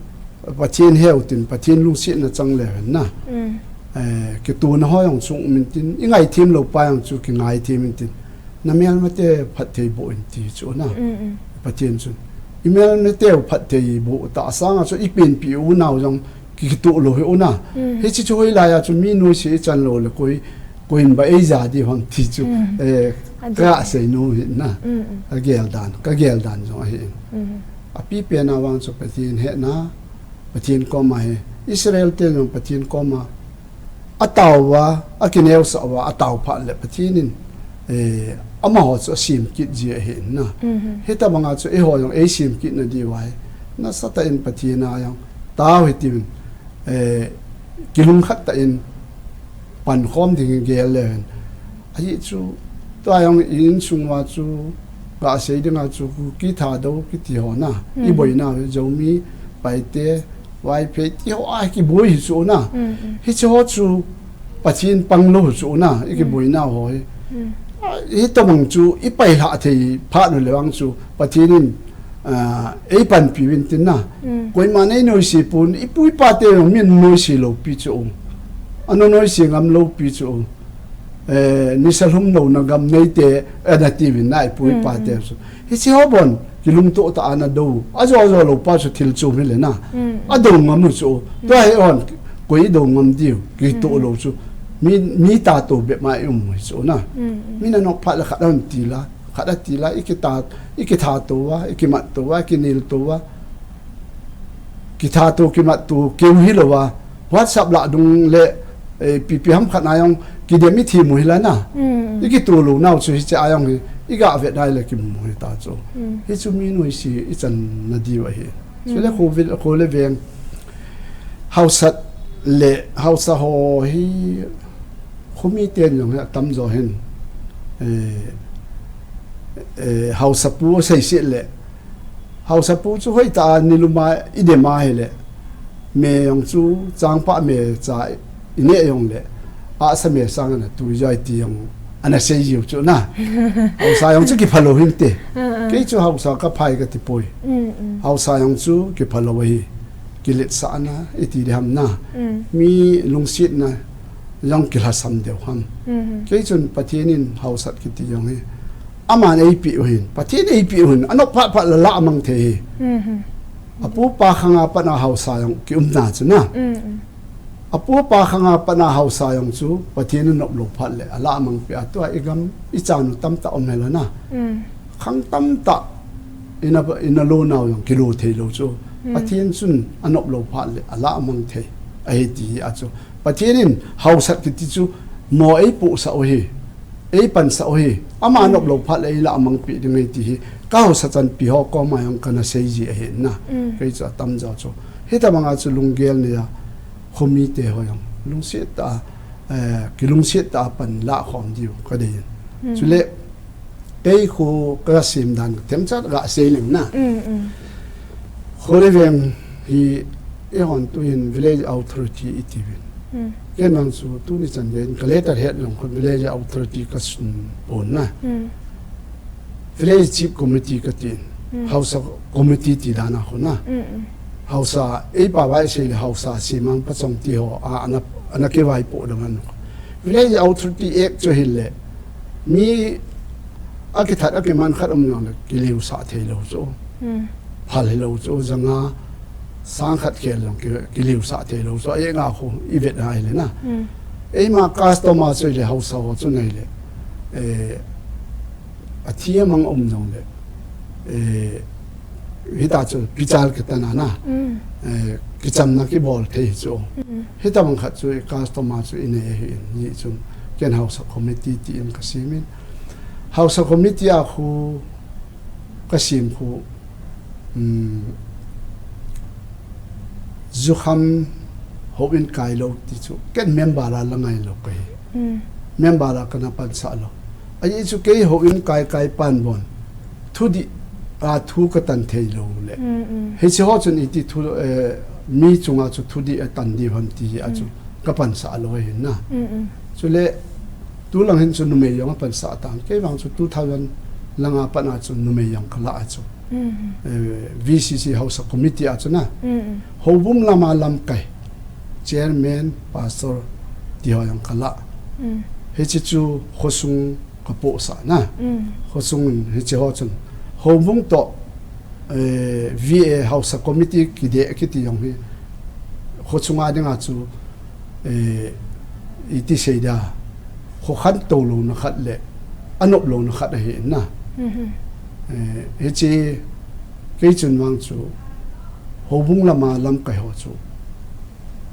Pathen heu tin, Pathen lungsetna chang leu hen na. Eh, kitohna ho jong chung um in tin, i ngaithem lou pa jong chu kingaithem in tin. Na melmate phatthei boh in ti chu na. Pathen chun. I melmate u phatthei boh tah sanga chu i penpi u nau jong ki, kitoh lou hi u na. Hiche chu hoilai a chu mi nuisat i chan lou le koi koiin ba eija diu ham ti chu, eh, kasei nom ahi na. Kagel dan, kagel dan jong ahi. Apipen a vang chu Pathen hetna, Pathen koma hi, Israel te jong Pathen koma atao uva, akineosah uva, atao phat le Pathen in, eh, amaho chu asem kit ji ahi na. Hitabanga chu eiho jong eisem kitna diuva hi, nasatah in Pathen a jong tao hitiuvin, eh, kilungkhat tah in pankhom dingin gel leu hen. Ahi chu, tua jong i insung uva chu, kasei dinga chu, Kuki Thadou kiti ho na, iboina, Zomi, Paite, Vaiphei ti ho a kiboi hi chu na. Hiche ho chu Pathen panglou hi chu na, ikiboina ho hi. Hitobang chu ipailhah thei phat uleh vang chu Pathen in, ah, eipanpi uvin tin na. Koiman einoise pon, ipu ipa te jong min noise lou pi chu. Ana noise ngam lou pi chu. Eh, nisa lhum louna gam neite, eh, nati uvin na ipu ipa te chu. Hiche ho bon, kilungtoh tah a ana dou. Ajo ajo lou pa chu thil chom hile na. Adou ngam u chu. Tua hi hon, koi idou ngam diu, kitoh lou chu. Mi, mi tatou bep ma i um u hi chu na. Min anop phat le khat ahin ti la, khat ati la, ikita, ikitha tou va, ikimat tou va, ikinel tou va. Kitha tou, kimat tou, keu hilou va. WhatsApp lah dung le, eh, ipi ipi ham khat na jong, kidem ithem u hi la na. Ikitoh lou nau chu hiche a jong hi, iga vet nai le kimu hi ta chu. Hichu mi noise ichan na diu ahi. Chule kho vil, kho le veng. Haosat le, haosa ho hi, khomi ten jong hi atamjo hin. Eh, eh, haosapu seiset le. Haosapu chu hoitah a nilum a idem a hile. Me jong chu changpah me cha ineh jong le. Ahsa me sang ana tui joi ti jong ana sei jiu chu na. Haosa jong chu kiphalou hinte. Kei chu haosa kaphai kati poi. Haosa jong chu kiphalou ahi. Kiletsahna, iti di ham na. Mi lungsetna jong kilhasam deu ham. Kei chun Pathen in haosat kiti jong hi. Aman eipeh u hin. Pathen eipeh u hin. Anop phat phat la lah amang thei hi. Apu apa khang a pat a haosa jong kiumna chu na. Apu apa khang a pat a haosa jong chu Pathen anop lou phat le alah amang peh a tua igam ichan u tamtah um hela na. Khang tamtah ina, ina lo nau jong kilo thei lou chu. Pathen chun anop lou phat le alah amang thei. Ahi ti hi a chu. Pathen in haosat kiti chu mo eipohsah u hi. Eipansah u hi. Ama anop lou phat le eilah amang peh ding ahi ti hi. Ka haosa chanpi ho koma jong kana sei ji ahi na. Kei chu atamjo chu. Hitabanga chu lunggel nei a. Khomi te ho jong. Lungset tah a, eh, kilungset tah a pan lah khom diu kadei. Chule, kei kho kasem dan themcha gasei leng na. Kho le veng hi eihon tuhin village authority iti uvin. Ken vang chu tuni chan gei in ka letterhead jong khu village authority kasun pon na. Village Chief Committee katin. Haosa Committee ti dan a khu na. Haosa, eipa vai sei le haosa, simang pachong ti ho, a, ana, ana kivaipoh dang an. Village Authority Act chu hile, mi akithat akiman khat um jong le, kiliusah thei lou chu. Phal hilou chu, janga, sang khat khel jong ki, kiliusah thei lou chu, a, enga khu, ivet a hile na. Eima customer chu hile, haosa ho chu na hile. Eh, athi amang um jong le. Eh, hita chu pichal kitan a na. Eh, kichamna kibol thei chu. Hitabang khat chu i customer chu inei ahi in, hichun ken haosa committee ti in kasem in. Haosa committee a khu kasem khu, um, jukham houin kai lou ti chu. Ken member a la ngai lou kahi. Member a kana pansah lou. Ahi chu kei houin kai kai pan bon. Thudih a thu katan thei lou le. Hiche ho chun iti thu, eh, mi chunga chu thudih atan diu ham ti hi a chu. Kapansah lou ahi na. Chule, tulang hin chu numei jong apansah tan. Kei vang chu two thousand langa pat a chu numei jong kalah a chu. Eh, V C C Haosa Committee a chu na. Houbung lama lamkai. Chairman, Pastor, ti ho jong kalah. Hiche chu khosung kapohsah na. Khosung in hiche ho chun. Houbung toh, eh, V A Haosa Committee kideh kiti jong hi. Khosunga dinga chu, eh, iti sei dia. khokhan tolouna khat le anop louna khat ahi na. Eh, hiche kei chun vang chu houbung lama lamkai ho chu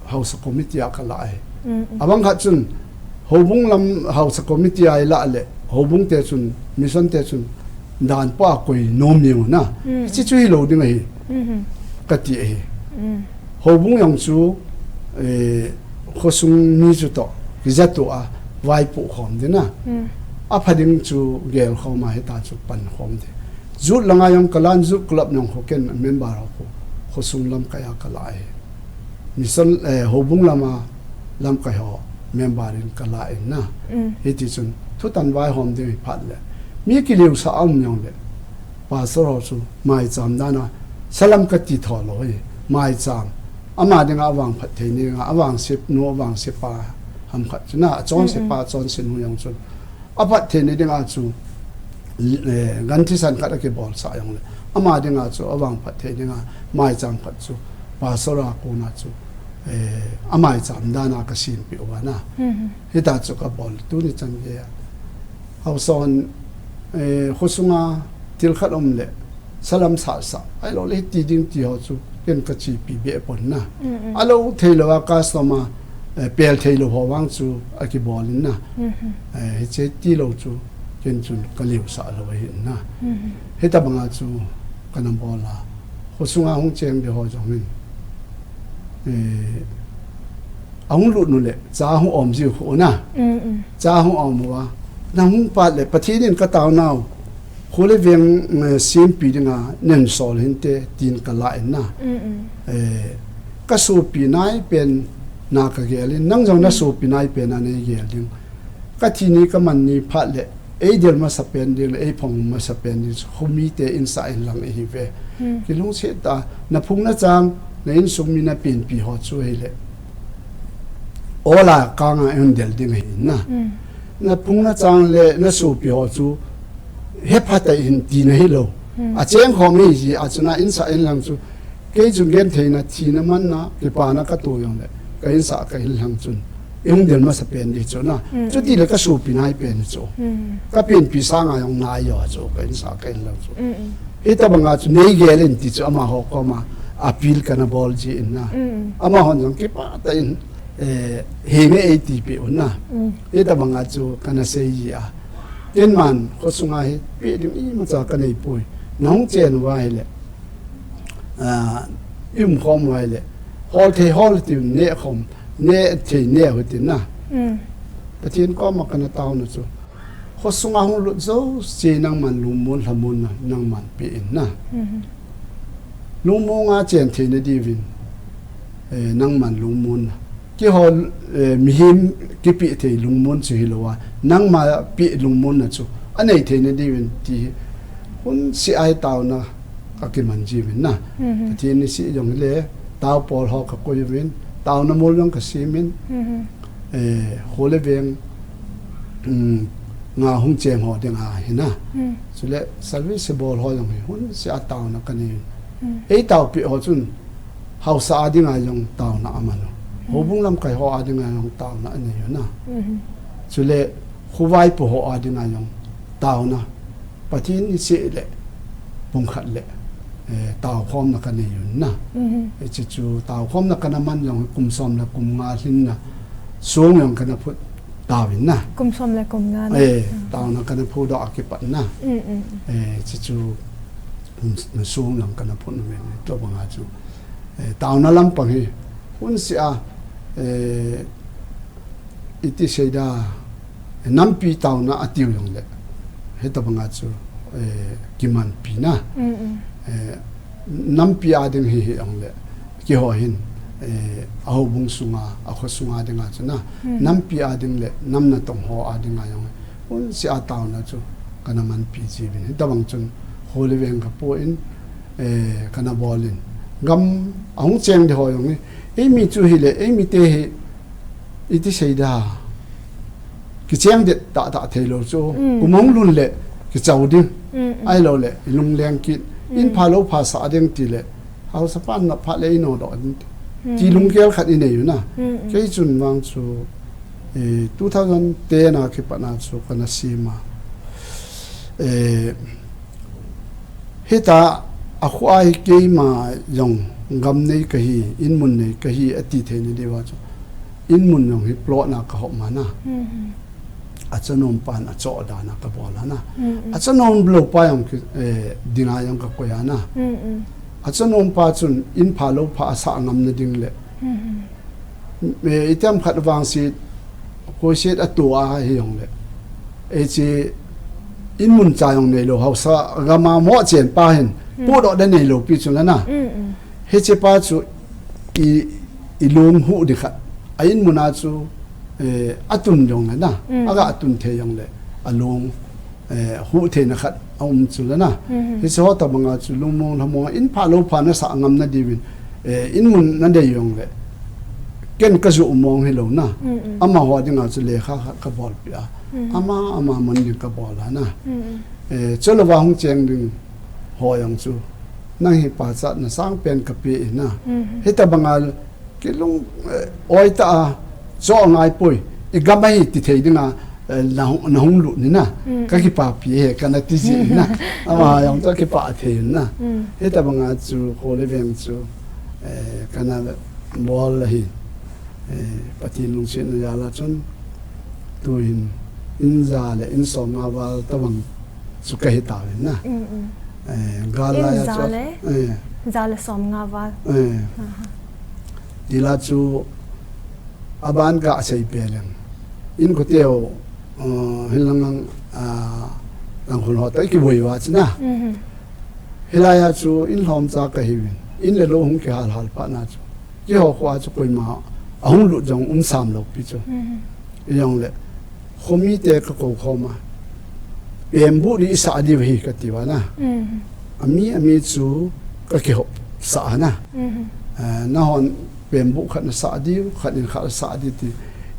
Haosa committee a kalah ahi. Abang khat chun houbung lam Haosa committee a ilah le houbung te chun, mission te chun dan pa koi nom jeng u na. Hiche chu hilou ding ahi. Kati ahi. Houbung jong chu, eh, khosung mi chu toh, kijat u a, vaipoh khom ding na. Apha ding chu gel khom a hita chu pan khom ding. Youth langa jong kalan, youth club jong kho ken member ho kho, khosung lamkai a kalah ahi. Mission, eh, houbung lama lamkai ho member in kalah in na. Hiti chun thutan vaihom ding hi phat le. Mi kiliusah a um jong le. Pastor ho chu maicham dan a, salam kati tho lou hi, maicham. Ama dinga avangphat thei dinga, avangse nu, avangse pa ham khat chu na, achonse pa, achonse nu jong chun. Aphat thei dinga chu, eh, gan thisan khat akibolsah jong le. Ama dinga chu avangphat thei dinga, maicham khat chu, pastor a kona chu, eh, amaicham dan a kasempeh uva na. Hita chu kabol, tuni chan gei a. Haosa hon, eh, khosunga thil khat um le, salam sasa. Ahilou le hiti ding ti ho chu, ken kachepi be pon na. Alou thei lou a customer, eh, pel thei lou ho vang chu, akibol in na. Eh, hiche ti lou chu, ken chun kaliusah lou ahi na. Hita banga chu, kana bol a. Khosunga hung cheng ding ho jong hin. Eh, ahung lut nu le, cha hung om jiu khu na. Cha hung om uva. Nahung pat le, Pathen in kataonau. Kho le veng, eh, sempi dinga, neisol hinte, tin kalah in na. Eh, kasopi naipen na kagel in, nang jong nasopi naipen na neigel ding. Kathi ni kaman ni phat le, eidel masapen ding le, eiphong masapen ding, khomite insah inlang ihiuve. Kilungset tah a, naphung nachang, na insung mi napenpi ho chu hile. Ol a kanga eidel ding ahi na. Naphung nachang le, nasopi ho chu, hepha tah in tina hilou. Acheng khom hi ji, achuna insah inlang chu, Kei chun gentheina, thina manna, kipana kato jong le, ka insah ka inlhang chun. Eihung del masapen ding chu na. Chuti le kasopi naipen chu. Kapenpi sanga jong nai jo chu, ka insah ka inlhang chu. Hitabanga chu neigel in ti chu amaho koma appeal kana bol ji in na. Amahon jong kipah tah in, eh, henge eiti peh un na. Hitabanga chu kana sei ji a. Ken man, khosunga hi, peh ding imacha kanei poi. Nahung chen uva hile. Ah, i um khom uva hile. Hol thei hol tin neh khom, neh thei neh u tin na. Pathen koma kana taona chu. Khosunga hung lut jouse nangman lungmon lhamon na, nangman pe in na. Lungmong a chen theina diuvin, eh, nangman lungmon na. Keiho, eh, mihem kipeh thei lungmon chu hilou a, nangma peh lungmon na chu anei theina diuvin ti hi, hun seh a hi taona kakiman jiuvin na. Pathen niseh jong hile, tao pol ho kakoi uvin, taona mol jong kasem in, eh, kho le veng, um, nga hung cheng ho dinga hi na. Chule service bol ho jong hi, hun seh a taona kanei. Ei taopeh ho chun, Haosa a dinga jong taona aman u. Houbung lamkai ho a dinga jong taona anei u na. Chule khovaipo ho a dinga jong taona. Pathen niseh le pung khat le, eh, taokhomna kanei u na. Hiche chu taokhomna kana man jong kum som le kum nga lhinna song jong kana phut tauvin na. Kum som le kum nga na. Eh, taona kana phudoh a kipat na. Eh, hiche chu kum song jong kana phut uvin. Tobanga chu. Eh, taona lampang hi, hun seh a, eh, iti seida, eh, nampi taona atiu jong le. Hitabanga chu, eh, kimanpi na. Eh, nampi a ding hi hi jong le. Keiho hin, eh, a houbung sunga, a kho sunga dinga chu na. Nampi a ding le, nam natong ho a dinga jong. Hun seh a taona chu, kana manpi jiuvin. Hitabang chun, kho le veng kapo in, eh, kana bol in. Gam ahung cheng ding ho jong hi, eimi chu hile, eimi te hi, iti seida. Kicheng det tahtah thei lou chu. Kum ahung lhun le, kichao ding. Ahilou le, ilungleng kit. In phalou phasah ding ti le. Haosa pan na phat le inodoh ding ti. Ti lunggel khat inei u na. Kei chun vang chu, Eh, two thousand ten a kipatna chu kana sima. Eh, hita a khu a hi keima jong gam nei kahi, in mun nei kahi ati theina diuva chu. In mun jong hi plot na ka hop mana. A chanom pan a cho dana ka bol ana. A chanom lou pa jong ki, eh, dinga jong ka koi ana. A chanom pa chun in pha lou pha a sa ngam na ding le. Eh, itiam khat vangset, koiset a tu a hi jong le. Hiche in mun cha jong nei lou, hausa gam a mo chen pa hin. Pu do da nei lou pi chu la na. Hiche pa chu i, i lung hu di khat. A in mun a chu, eh, a tun jong le na. A ga tun thei jong le. A lung eh, hu theina khat a um chu la na. Hiche ho tabanga chu lungmong lhamong in pha lou pha na sa ngam na diuvin, eh, in mun na dei jong le. Ken ka ju mong hi lou na. Amaho dinga chu lekha khat ka bol pi a. Ama, ama mun ding ka bol a na. Eh, chu lou va hung cheng ding ho jong chu. Nang hi pachat na sang pen ka pe in na. Hitabanga Kilung, eh, oi ta a, cho ngai poi. I gam ahi ti thei dinga, eh, na hung, na hung lut ni na. Ka kipapi he, kana ti ji na. Ama jong chu kipa thei na. Hitabanga chu, kho le veng chu, eh, kana bol ahi. Eh, Pathen lungsetna jal a chun, tuhin, in ja le, in som nga val tabang chu ka hi tauvin na. Eh, gal In lai a ja chu, le, eh, ja le som nga val. Eh. Tila chu aban ka sei pe leng. In ko teo, uh, hin lang lang, uh, lang khun ho ta ki boi wa china. Hilai a chu in lhom cha ka hiuvin. In le lou hung kihal hal pa na chu. Ki ho khua chu koima a hung lut jong um sam lou pi chu. I jong le. Khomi te ka ko khoma. Pembu di sa di hi ka ti wa na. Ami, ami chu ka kihop sa na. Eh, na hon pembu khat na sa di, khat in khat sa di ti.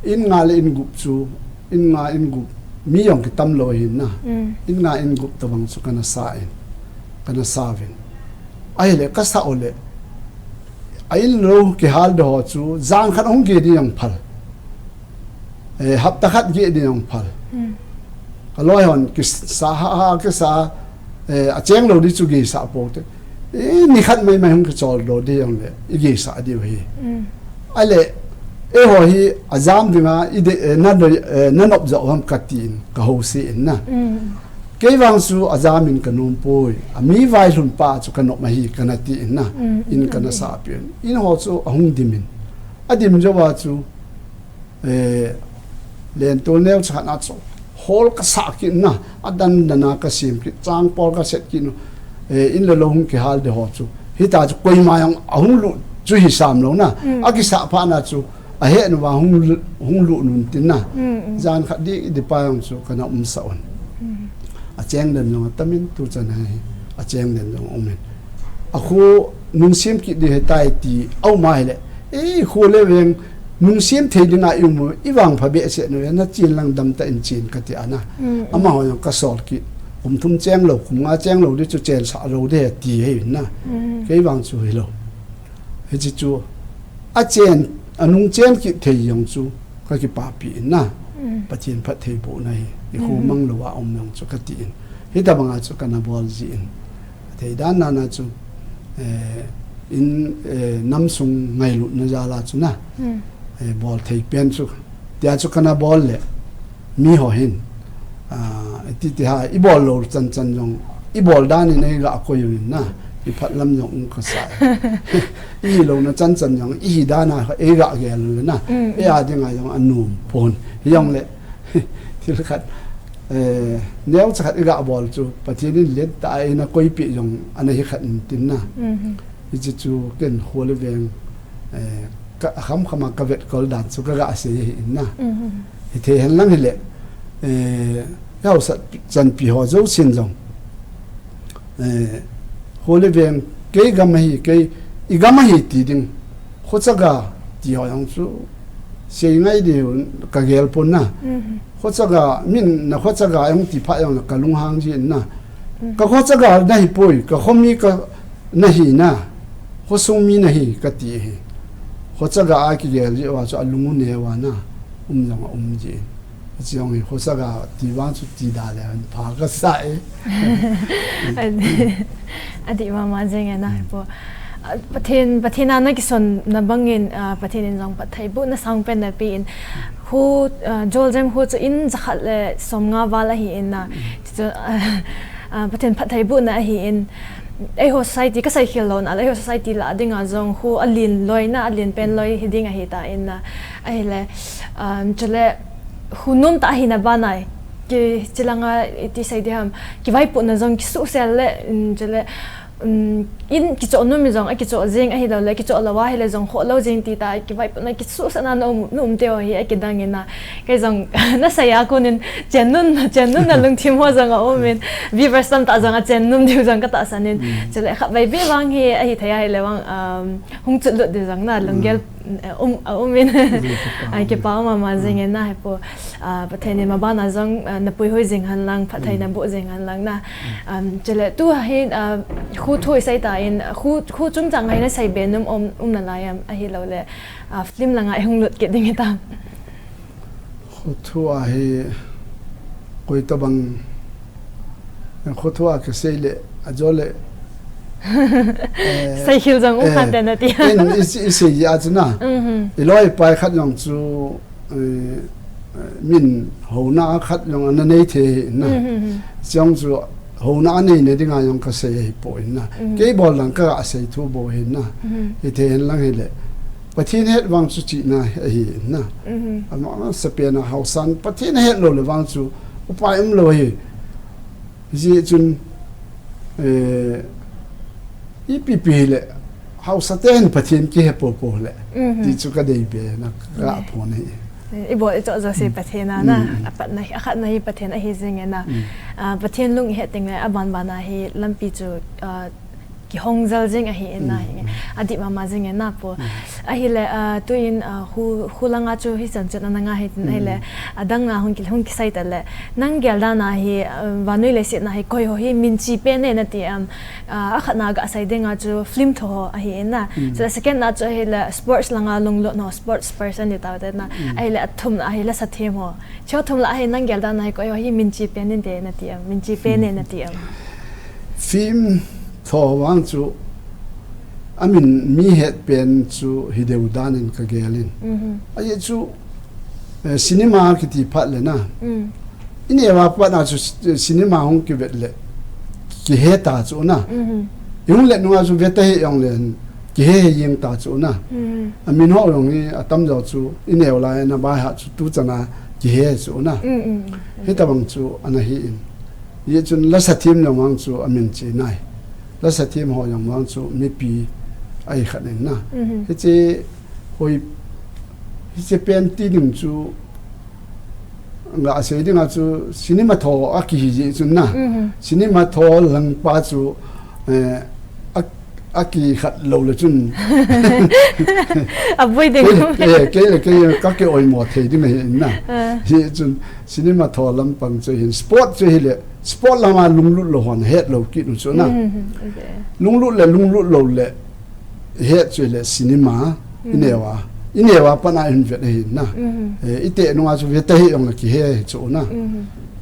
In nga le in gup chu, in nga in gup. Mi jong ki tam lou hin na. In nga in gup tabang chu kana sa in. Kana sa vin. Ai le ka sa o le. A in lou kihal de ho chu, jan khat hung ge di jong phal. Eh, hapta khat ge di jong phal. Ka loi hon kisa ha, ha kisa, eh, a cheng lou di chu ge sa po te. Eh, ni khat mai mai hung kichol lou di jong le, i ge sa di hi. A le, eh, ho hi, a jam dinga, i de, eh, na loi, eh, na nop jo ham ka tin, ka ho si in na. Kei vang chu a jam in ka nom poi, a mi vai lhun pa chu ka nop ma hi kana ti in na, in kana sa pi in. In ho chu a hung dim in. A dim jo wa chu, eh, len tol neo cha na chu, hol ka sa ki na, a dan dan a ka sim ki, chang pol ka set ki no, eh, in le lou hung kihal de ho chu. Hita chu koima jong a hung lut chu hi sam lou na, a kisa pha na chu, A heh nu va hung lu-, hung lut nun tin na. Jan khat di, di pa jong chu kana um sa un. A cheng den jong a tam in tu chan hi. A cheng den jong um in. A khu nung sim kit di he tai ti, au ma hi le. Eh, khu le veng nung sim thei di na i um, i vang pha be se nu, na chin lang dam ta in chin ka ti ana. Ama ho jong ka sol kit. Kum thum cheng lou, kum nga cheng lou di chu cheng sa lou di he ti he na. Kei vang chu hi lou. Hichi chu, a chen, a nung chen kit thei jong chu, ka kipapi in na. Pathen phattheibohna hi, i khu mang lou a um jong chu ka ti in. Hitabang a chu kana bol ji in. Thei dan na na chu, eh, in, eh, nam sung ngailutna jal a chu na. Eh, bol thei pen chu. Tia chu kana bol le. Mi ho hin, ah, ti ti ha, i bol lou chan chan jong, i bol dan in ei ga koi u in na, i phat lam jong um ka sa. I lou na chan chan jong, i hi dan a ei ga gel u na, e a ding a jong a num pon. Jong le, thil khat, eh, neo cha khat i ga bol chu, Pathen in let ta a ei na koi pi jong, ana hi khat in tin na. Hichi chu ken hol veng, eh, ka, kham kham a ka vet kol dan chu ka ga sei hi in na. Hi thei hen lang hi le, eh, hausat chanpi ho jo sin jong. Eh, hol veng kei gam hi, kei i gam hi ti ding. Khochaga ti ho jong chu sei ngai di ka gel pon na. Khochaga min na khochaga jong ti pha jong ka lunghang ji in na. Ka khochaga na hi poi, ka khomi ka na hi na, khosung mi na hi ka ti hi. Khochaga a kigel ji wa chu a lung u ne wa na. um jong a um jin. Hiche jong hi khosa ga ti vang chu ti da le an pha ka sa e. Adih mama jing e na, pu. Ah, Pathen, Pathen a na kison na bangin, ah, Pathen in jong phatthei bohna sangpen na pe in. Hu, ah, Joljam hu chu in jakhat le som nga val ahi in na. Chu, ah, ah, Pathen phatthei bohna ahi in. Eiho society ka seikhel lou na, eiho society lah a dinga jong hu alen loi na, alen pen loi hi ding ahi ta in na. Ahile, um, chule hu nom ta ahi na banai. Ki, chilanga iti sei di ham, kivaipohna jong kisuhsel le, um, chule, um, in kichoh nom jong, akichoh jing ahilou le, kichoh lou ahile jong, khoh lou jing ti ta, kivaipohna kisuhsel na, na um, na um teo hi, akidang in na. Kei jong, na sei a konin, chen nom, chen nom na lungthim ho jong a um in, viewers tamtah jong a chen nom diu jong ka tahsan in. Chule, khatvei be vang hi, ahi thei ahile vang, um, hung chutlut diu jong na, lunggel, eh, um, a um in. Ai, kipa mama jing e na, hi pu. Ah, Pathen in mabana jong, ah, na puihui jing hen lang, phatthei na boh jing hen lang na. Um, chule tu hi, ah, hu thu i sei ta in, hu, hu chungchang a hi na sei be nom um, um na lai am, ahilou le, ah, film langa i hung lut kit ding i tam. Hu thu a hi koi tabang, hu thu a ka sei le, ajo le, eh, seikhel jong um khan te na ti. In, i, i sei a chu na. I loi pai khat jong chu, eh, min houna khat jong ana nei thei hi na. Chang chu houna anei na dinga jong ka sei hi po in na. Kei bol lang ka sei thu bou hi na. Hi thei hen lang hile. Pathen het vang chu chihna ahi in na. Ama sa pen a haosan Pathen het lou le vang chu upai um lou hi. Hijeh chun, eh, ipi pi le, haosa ten Pathen kihe popo le, ti chu ka dei be na ka phon hi. I bol i choh jouse Pathen a na, apatna hi, akhatna hi Pathen ahi jing e na. Ah, Pathen lung i het teng le, aban ban a hi lampi chu, ah, kihong jel jing ahi in na hi. Adih mama jing e na pu. Ahile, ah, tu in, ah, hu, hu langa chu hi chan chan ana nga hi tin ahile, adang na hung ki, hung kisei ta le. Nang gel dan a hi, ah, vannoi leiset na hi koi ho hi minchi pen e na ti am, ah, akhatna ga sei ding a chu film tho ho ahi in na. Chule second na chu ahile sports langa lunglut ho, sports person ni tau te na. Ahile athum na ahile sa them ho. Chu thum la hi nang gel dan a hi koi ho hi minchi pen in te na ti am, minchi pen e na ti am. Film tho vang chu, amin mi het pen chu hi deu dan in ka gel in. Ahi chu, eh, cinema kiti phat le na. I neo a pat na chu ci-, cinema hung kivet le, kihe ta chu na. I hung let nunga chu ve ta hi jong le, kihe he jeng ta chu na. Amin ho jong hi atam jo chu, i neo lai na bai ha chu tu chan a kihe chu na. Hi tabang chu ana hi in. Hijeh chun lasa them jong vang chu amin chi nai. Lasa them ho jong vang chu mipi ahi khat in na. Hiche hoi, hiche pen ti ding chu nga sei ding a chu cinema tho a kihi jeh chun na. Cinema tho lang pa chu, eh, a, a kikhat lou le chun. Aboi ding. Kei, eh, kei le kei ka ki oimo thei ding ahi in na. Hijeh chun cinema tho lampang chu hin sport chu hile, sport lama lunglut lou hon het lou kit u chu na. Lunglut le lunglut lou le het chu hile cinema, i neo a. I neo a pat na i hin vet ahi na. Eh, i te nunga chu ve ta hi jong le kihe hi chu na.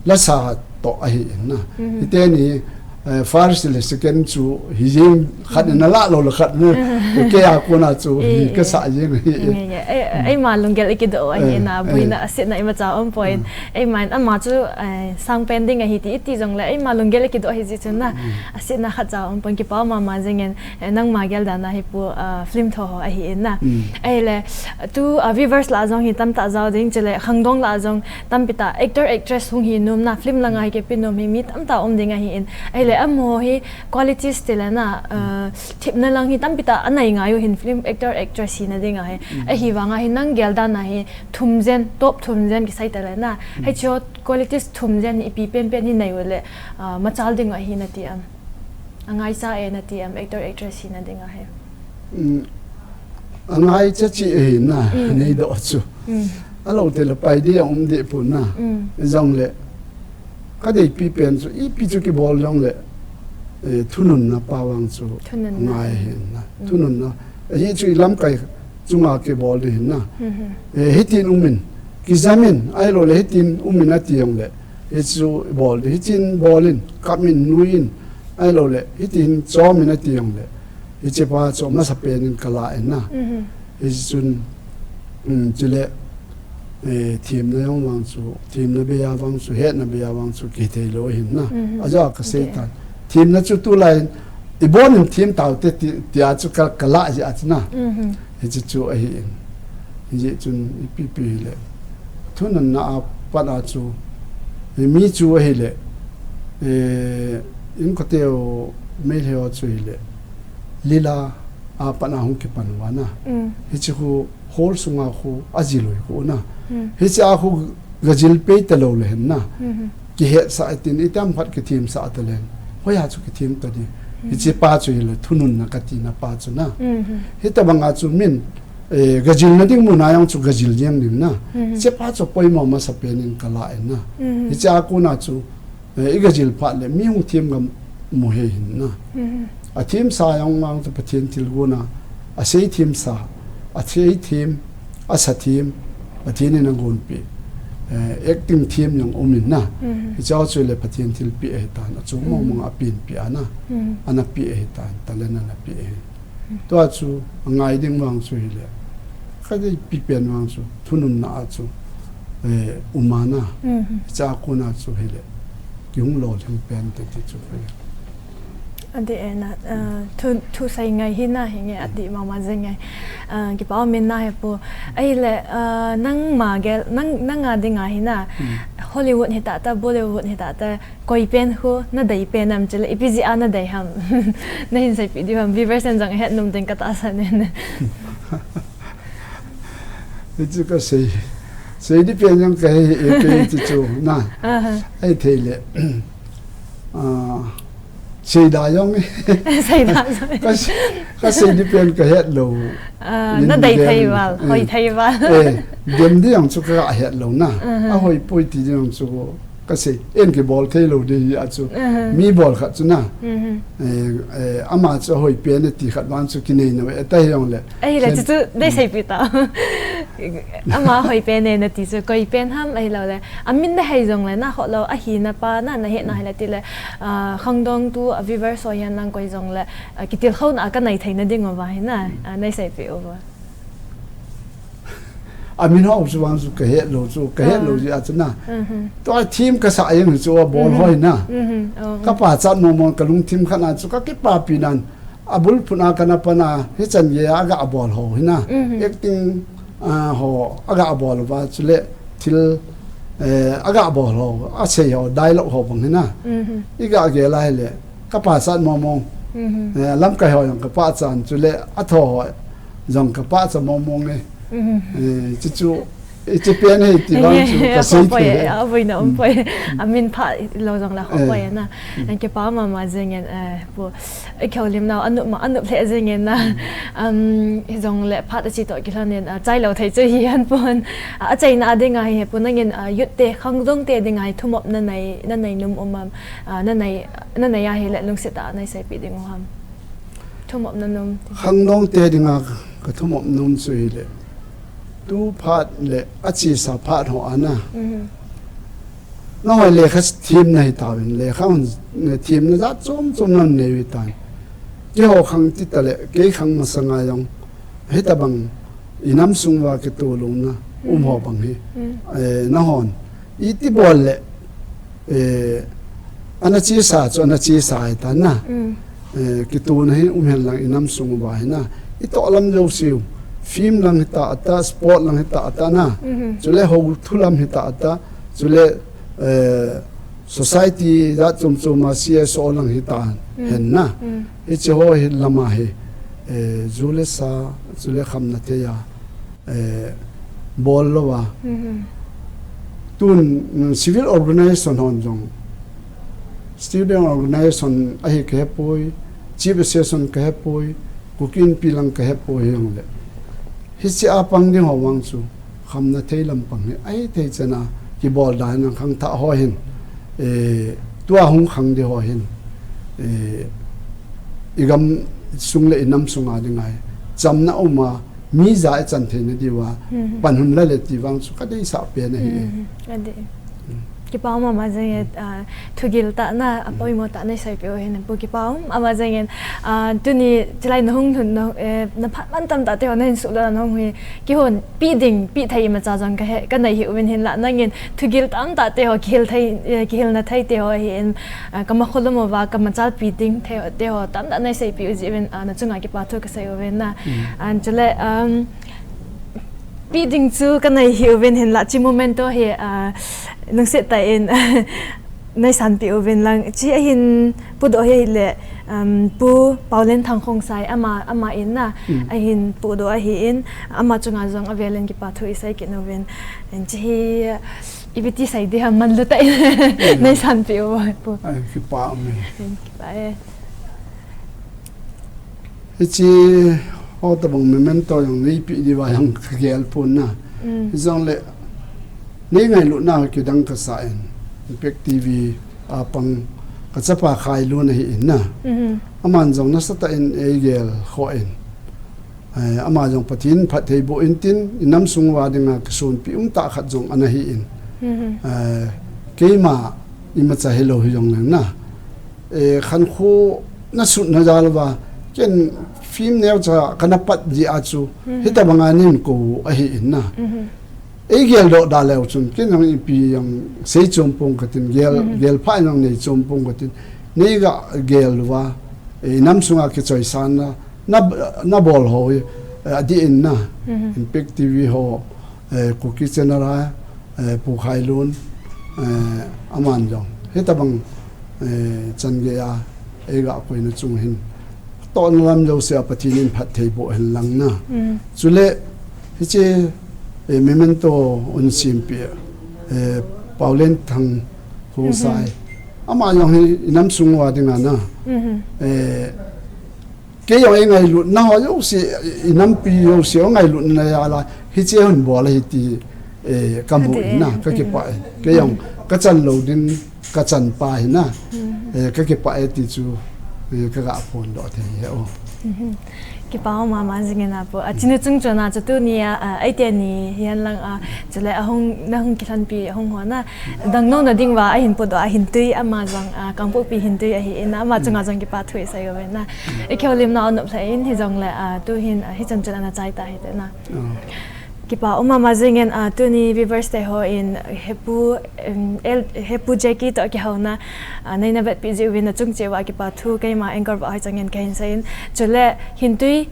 Lasa toh ahi in na. Hite ni, eh, first le second chu hi jeng khat na la lou le khat na. Kei a kona chu hi ka sa jeng hi. Eima lunggel i kidoh ahi na, boina asetna imacha um poi. Eima in ama chu, eh, sang pen ding ahi ti, i ti jong le, eima lunggel i kidoh ahi jeh chun na. Asetna khatcha um poi, kipa mama jing in, eh, nangma gel dan a hi pu, ah, film tho ho ahi in na. Ahile, tu, ah, viewers la jong hi tamtah jao ding, chule khangdong la jong tampi ta, actor, actress hung hi nom na, film langa hi kipe nom hi mi tamtah um ding ahi in. Ahile, amaho hi qualities ti le na, ah, thepna lang hi tampi ta anei ngai u hin film actor, actress hina ding ahi. Ahivang a hi nang gel dan a hi thum jen, top thum jen kisei ta le na. Hiche qualities thum jen ipi pen pen hi nei u le, ah, machal ding ahi na ti am. Angaicha e na ti am, actor, actress hina ding ahi. Angaicha chi ahi na, nei doh chu. Alou te le pai di a um di pu na. Jong le, ka deipi pen chu, ipi chu kibol jong le, eh, thununna pa vang chu ngai ahi na. Thununna. Ahi chu i lamkai chunga kibol di ahi na. Eh, hitin um in. kijamin, ahilouleh hitin umin ati jongleh, hichu bol, hitin bolin, kapmin, nuiyin, ahilouleh hitin chomin ati jongleh, hichepa chu masapen in kala in na. Hichun, um, chule, eh, themna jong vang chu, themna bei a vang chu, hetna bei a vang chu kithei lou ahin na. Ajeh a kasei tan. Themna chu tulai in, ibon in them taute ti, tia chu ka, kala jeh a chu na. Hiche chu ahin. Hijeh chun ipi pi hile, thununna a pat a chu, eh, mi chu ahile, eh, inkote ho, Meitei ho chu hile, lila a pat a hung kipan uva na. Hiche khu hall sunga khu ajil u hi khu na. Hiche a khu gajil pei talou le hen na. Kihetsah tin, itiham khat kithemsah talen. Hoiya chu kithem ta di. Hichepa chu hile thununna katina pa chu na. Hitobang a chu min, eh, gajilna ding mun a jong chu gajil jeng ding na. Hichepa chu poimo masapen in kala in na. Hiche a kona chu, eh, igajil phat le mi hung them gam mu he hin na. Athemsa jong vang chu Pathen thilgon a, asei themsa, asei them, asa them, Pathen in agonpeh. Eh, acting them jong um in na. Hiche a chu le Pathen thilpeh ahitan, achom mong mong a apenpeh a na. Ana peh ahitan, talent ana peh ahi. Tua chu angai ding vang chu hile, kadei pipen vang chu, thununna a chu, eh, um a na. Hiche a kona chu hile, kihung lolhing pen te ti chu hile. Adih e na, ah, thu, thusei ngai hi na, hinge adih mama jeng e. Ah, kipa um in na he pu. Ahile, ah, nangma gel, nang, nanga dinga hi na, Hollywood hita ta, Bollywood hita ta, koi pen khu nadei pen am chule, ipi jeh a nadei ham? Nahin seipeh diu ham, viewers ten jong ahet nom ding katahsan in. Hichu kasei, sei di pen jong kahe, eh, pe hichu na. Ahithei le, ah, seida jong, seida jong, ka, kasei di pen kahet lou. Ah, nadei thei val, hoi thei val. Eh, dem di jong chu kahet lou na. Ahoi poi ti jong chu kasei, en kibol thei lou di a chu. Mi bol khat chu na. Eh, eh, ama chu ahoi pen e ti khat vang chu kinei nau e, tahi jong le. Ahile, chu chu dei seipeh ta. Ama hoi pen e nati chu koi pen ham ahilou le. Amin nahei jong le, nakhol lou, ahina pa na, nahet na hile ti le, ah, khangdong tu, a viewers ho hihen lang koi jong le, ah, kitilkhouna a kanei theina ding uva hi na, ah, nei seipeh uva. Amin ho chu vang chu kahet lou chu, kahet lou jeh a chu na. Tua thim kasah jeng chu abol ho hi na. Kapachat mong mong kalungthim khat na chu kakipapi nan. Abul phun a kana pan a, hichan gei a aga bol ho hi na. Acting, ah, ho aga bol uva chule thil, eh, aga bol ho, asei ho, dialogue ho bang hi na. Iga gel a hile, kapachat mong mong. Eh, lamkai ho jong kapachat chule atho ho jong kapachat mong mong e. Eh, chu chu, eh, chu pen hi ti vang chu kasei thei e. Aboina um poi. Amin pha lou jong la kho poi na. Kipa mama jeng in, eh, pu. Ikihoulim nau anop ma, anop lheh jeng in na. Um, hijong le phat achi toh kilhon in, ah, chai lou thei chu hi ahi pon. Ah, achaina a dinga hi he pu nangin, ah, youth te, khangdong te dinga hi thumop nanei, nanei nom um am, ah, nanei, nanei ahile lungset a nei seipeh ding u ham? Thumop nanom. Khangdong te dinga kathumop nom chu hile, tu phat le achesa phat ho a na. Nahoi lekha them nahi tauvin, lekha hon, themna jat chom chom nanei u hitan. Keiho khang ti tale, kei khang masanga jong, hitobang inam sung uva kitoh louna um ho bang hi. Eh, nahon iti bol le, eh, ana chesa chu ana chesa ahitan na. Eh, kitohna hi um hen lang inam sung uva hi na. Itoh lam jouseu, film lang hita ata, sport lang hita ata na. Chule hou thu lam hita ata, chule, eh, society jat chom chom a C S O lang hita hen na. Hiche ho hi lam a hi, eh, ju le sa, chule khamna thei a, eh, bol lou a. Tun, mm, civil organization hon jong, student organization ahi kahe poi, chief association kahe poi, Kuki Inpi lang kahe poi jong le. Hiche a pang ding ho vang chu, khamna thei lam pang hi, ahithei chan a kibol dan a khangthah ho hin, eh, tua hung khang di ho hin, eh, igam sung le inam sung a dinga hi chamna um a, mi ja ichan theina diuva, hmm, pan hung la le ti vang chu kadeisah pen ahi. Hmm, ade. Hmm. Kipa um mama jingin, ah, thugil tah na, apoimo tah na isei peh u ahin, Pu kipa um mama jingin, ah, tuni chilai nahung lhun, na, eh, naphat mantam tah teho nahin suhlut a nahung hi, kihon pi ding, pi thei imacha jong kahe, kanei hih uvin hinlah nangin, thugil tamtah teho, kihil thei, eh, kihilna thei teho ahin, ah, kama kholom uva, kama chalpi ding thei, teho, tamtah na isei peh u jeh uvin, ah, nachunga kipa thu kasei uvin na. Hmm. Ah, chule, um, pi ding chu kanei hih uvin hinlah, chi memento hi, ah, lungset tah in, neisan peh uvin lang. Chi ahin pudoh hi le, um, Pu Paolenthang Khongsai ama, ama in na, hmm, ahin pudoh ahin, ama chunga jong avelin kipa thu isei kit uvin. Chi hi, ipi ti sei ding ham, manlu tah in, hmm, neisan peh uvo, Pu. Ai, kipa um e. Kipa e. Hiche ho tobang memento jong neipeh diuva jong kagel pon na. Mm. Hijongle, nei ngailutna kidang kasah in, Impact T V a pang kachapa Khailun ahin na. Mhm. Aman jong nasatah in eigel khoh in. Eh, ama jong Pathen phattheiboh intin, inam sung uva dinga kisonpi umtah khat jong ana hi in. Mhm. Eh, keima imacha hilou hijongleng na. Eh, khankho nasutna jal uva, ken film neocha kana pat jeh a chu, mhm, hitobanga neihin kou ahi in na. Mhm. Eigel doh da leu chun, ken jong ipi jong sei chom pong katin, gel, mhm, gel pha jong nei chom pong katin, neiga gel uva, eh, inam sunga kichoisan na, na, nabol ho hi, eh, adih in na, mhm, Impact T V ho, eh, Kuki Channel a, eh, Pu Khailun, eh, aman jong. Hitobang, eh, chan gei a, eiga koina chung hin. Tohna lam jousea Pathen in phattheiboh hen lang na. Mm. Chule, hiche, eh, memento un sempeh, eh, Paolenthang Khongsai. Mhm. Ama jong hi inam sung uva dinga na. Mhm. Eh, Kei jong eingailutna ho jouse, inampi jouse eingailutna jal a, hiche hung bol ahi ti, eh, kamu in na, kakipah e. Kei jong kachan lou ding, kachan pa hi na, eh, kakipah e ti chu, eh, kaga phondoh thei ahi o. Kipa um mama jingin a Pu. A chinu chung chon a chu tuni a, a, eite ni hihen lang a, chule ahung, nahung kilhonpi ahung ho na, dangnouna ding uva ahin pudoh a Hintui ama jong, a, Kangpokpi Hintui ahi in, ama chunga jong kipa thu isei uve na. I kihoulimna u nop lheh in, hijongle, ah, tuhin, ah, hichan chun ana chai ta hite na. Oh. Kipa um mama jingin, ah, tuni viewers te hon, Hepu, em, el, Hepu Jackie toh kihouna, ah, neina vetpi jeh uvin nachung cheh uva kipa thu keima anchor pa hoi changin kahin seiyin. Chule, Hintui,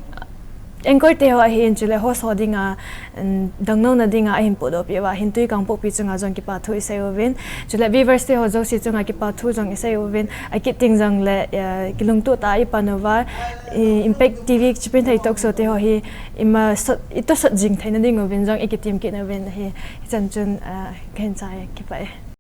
anchor te ho ahin, chule host ho dinga, um, dangnouna dinga ahin pudoh peh uva, Hintui Kangpokpi chunga jong kipa thu isei uvin. Chule viewers te ho jouse chunga kipa thu jong isei uvin. Akit ding jongle, eh, kilungtoh tah a ipan uva, i, Impact T V Chipinthei Talk Show te ho hi, ima sot, itosot jing theina ding uvin jong ikitem kit uvin ahi. Hichan chun, eh, kahin chai, kipa e.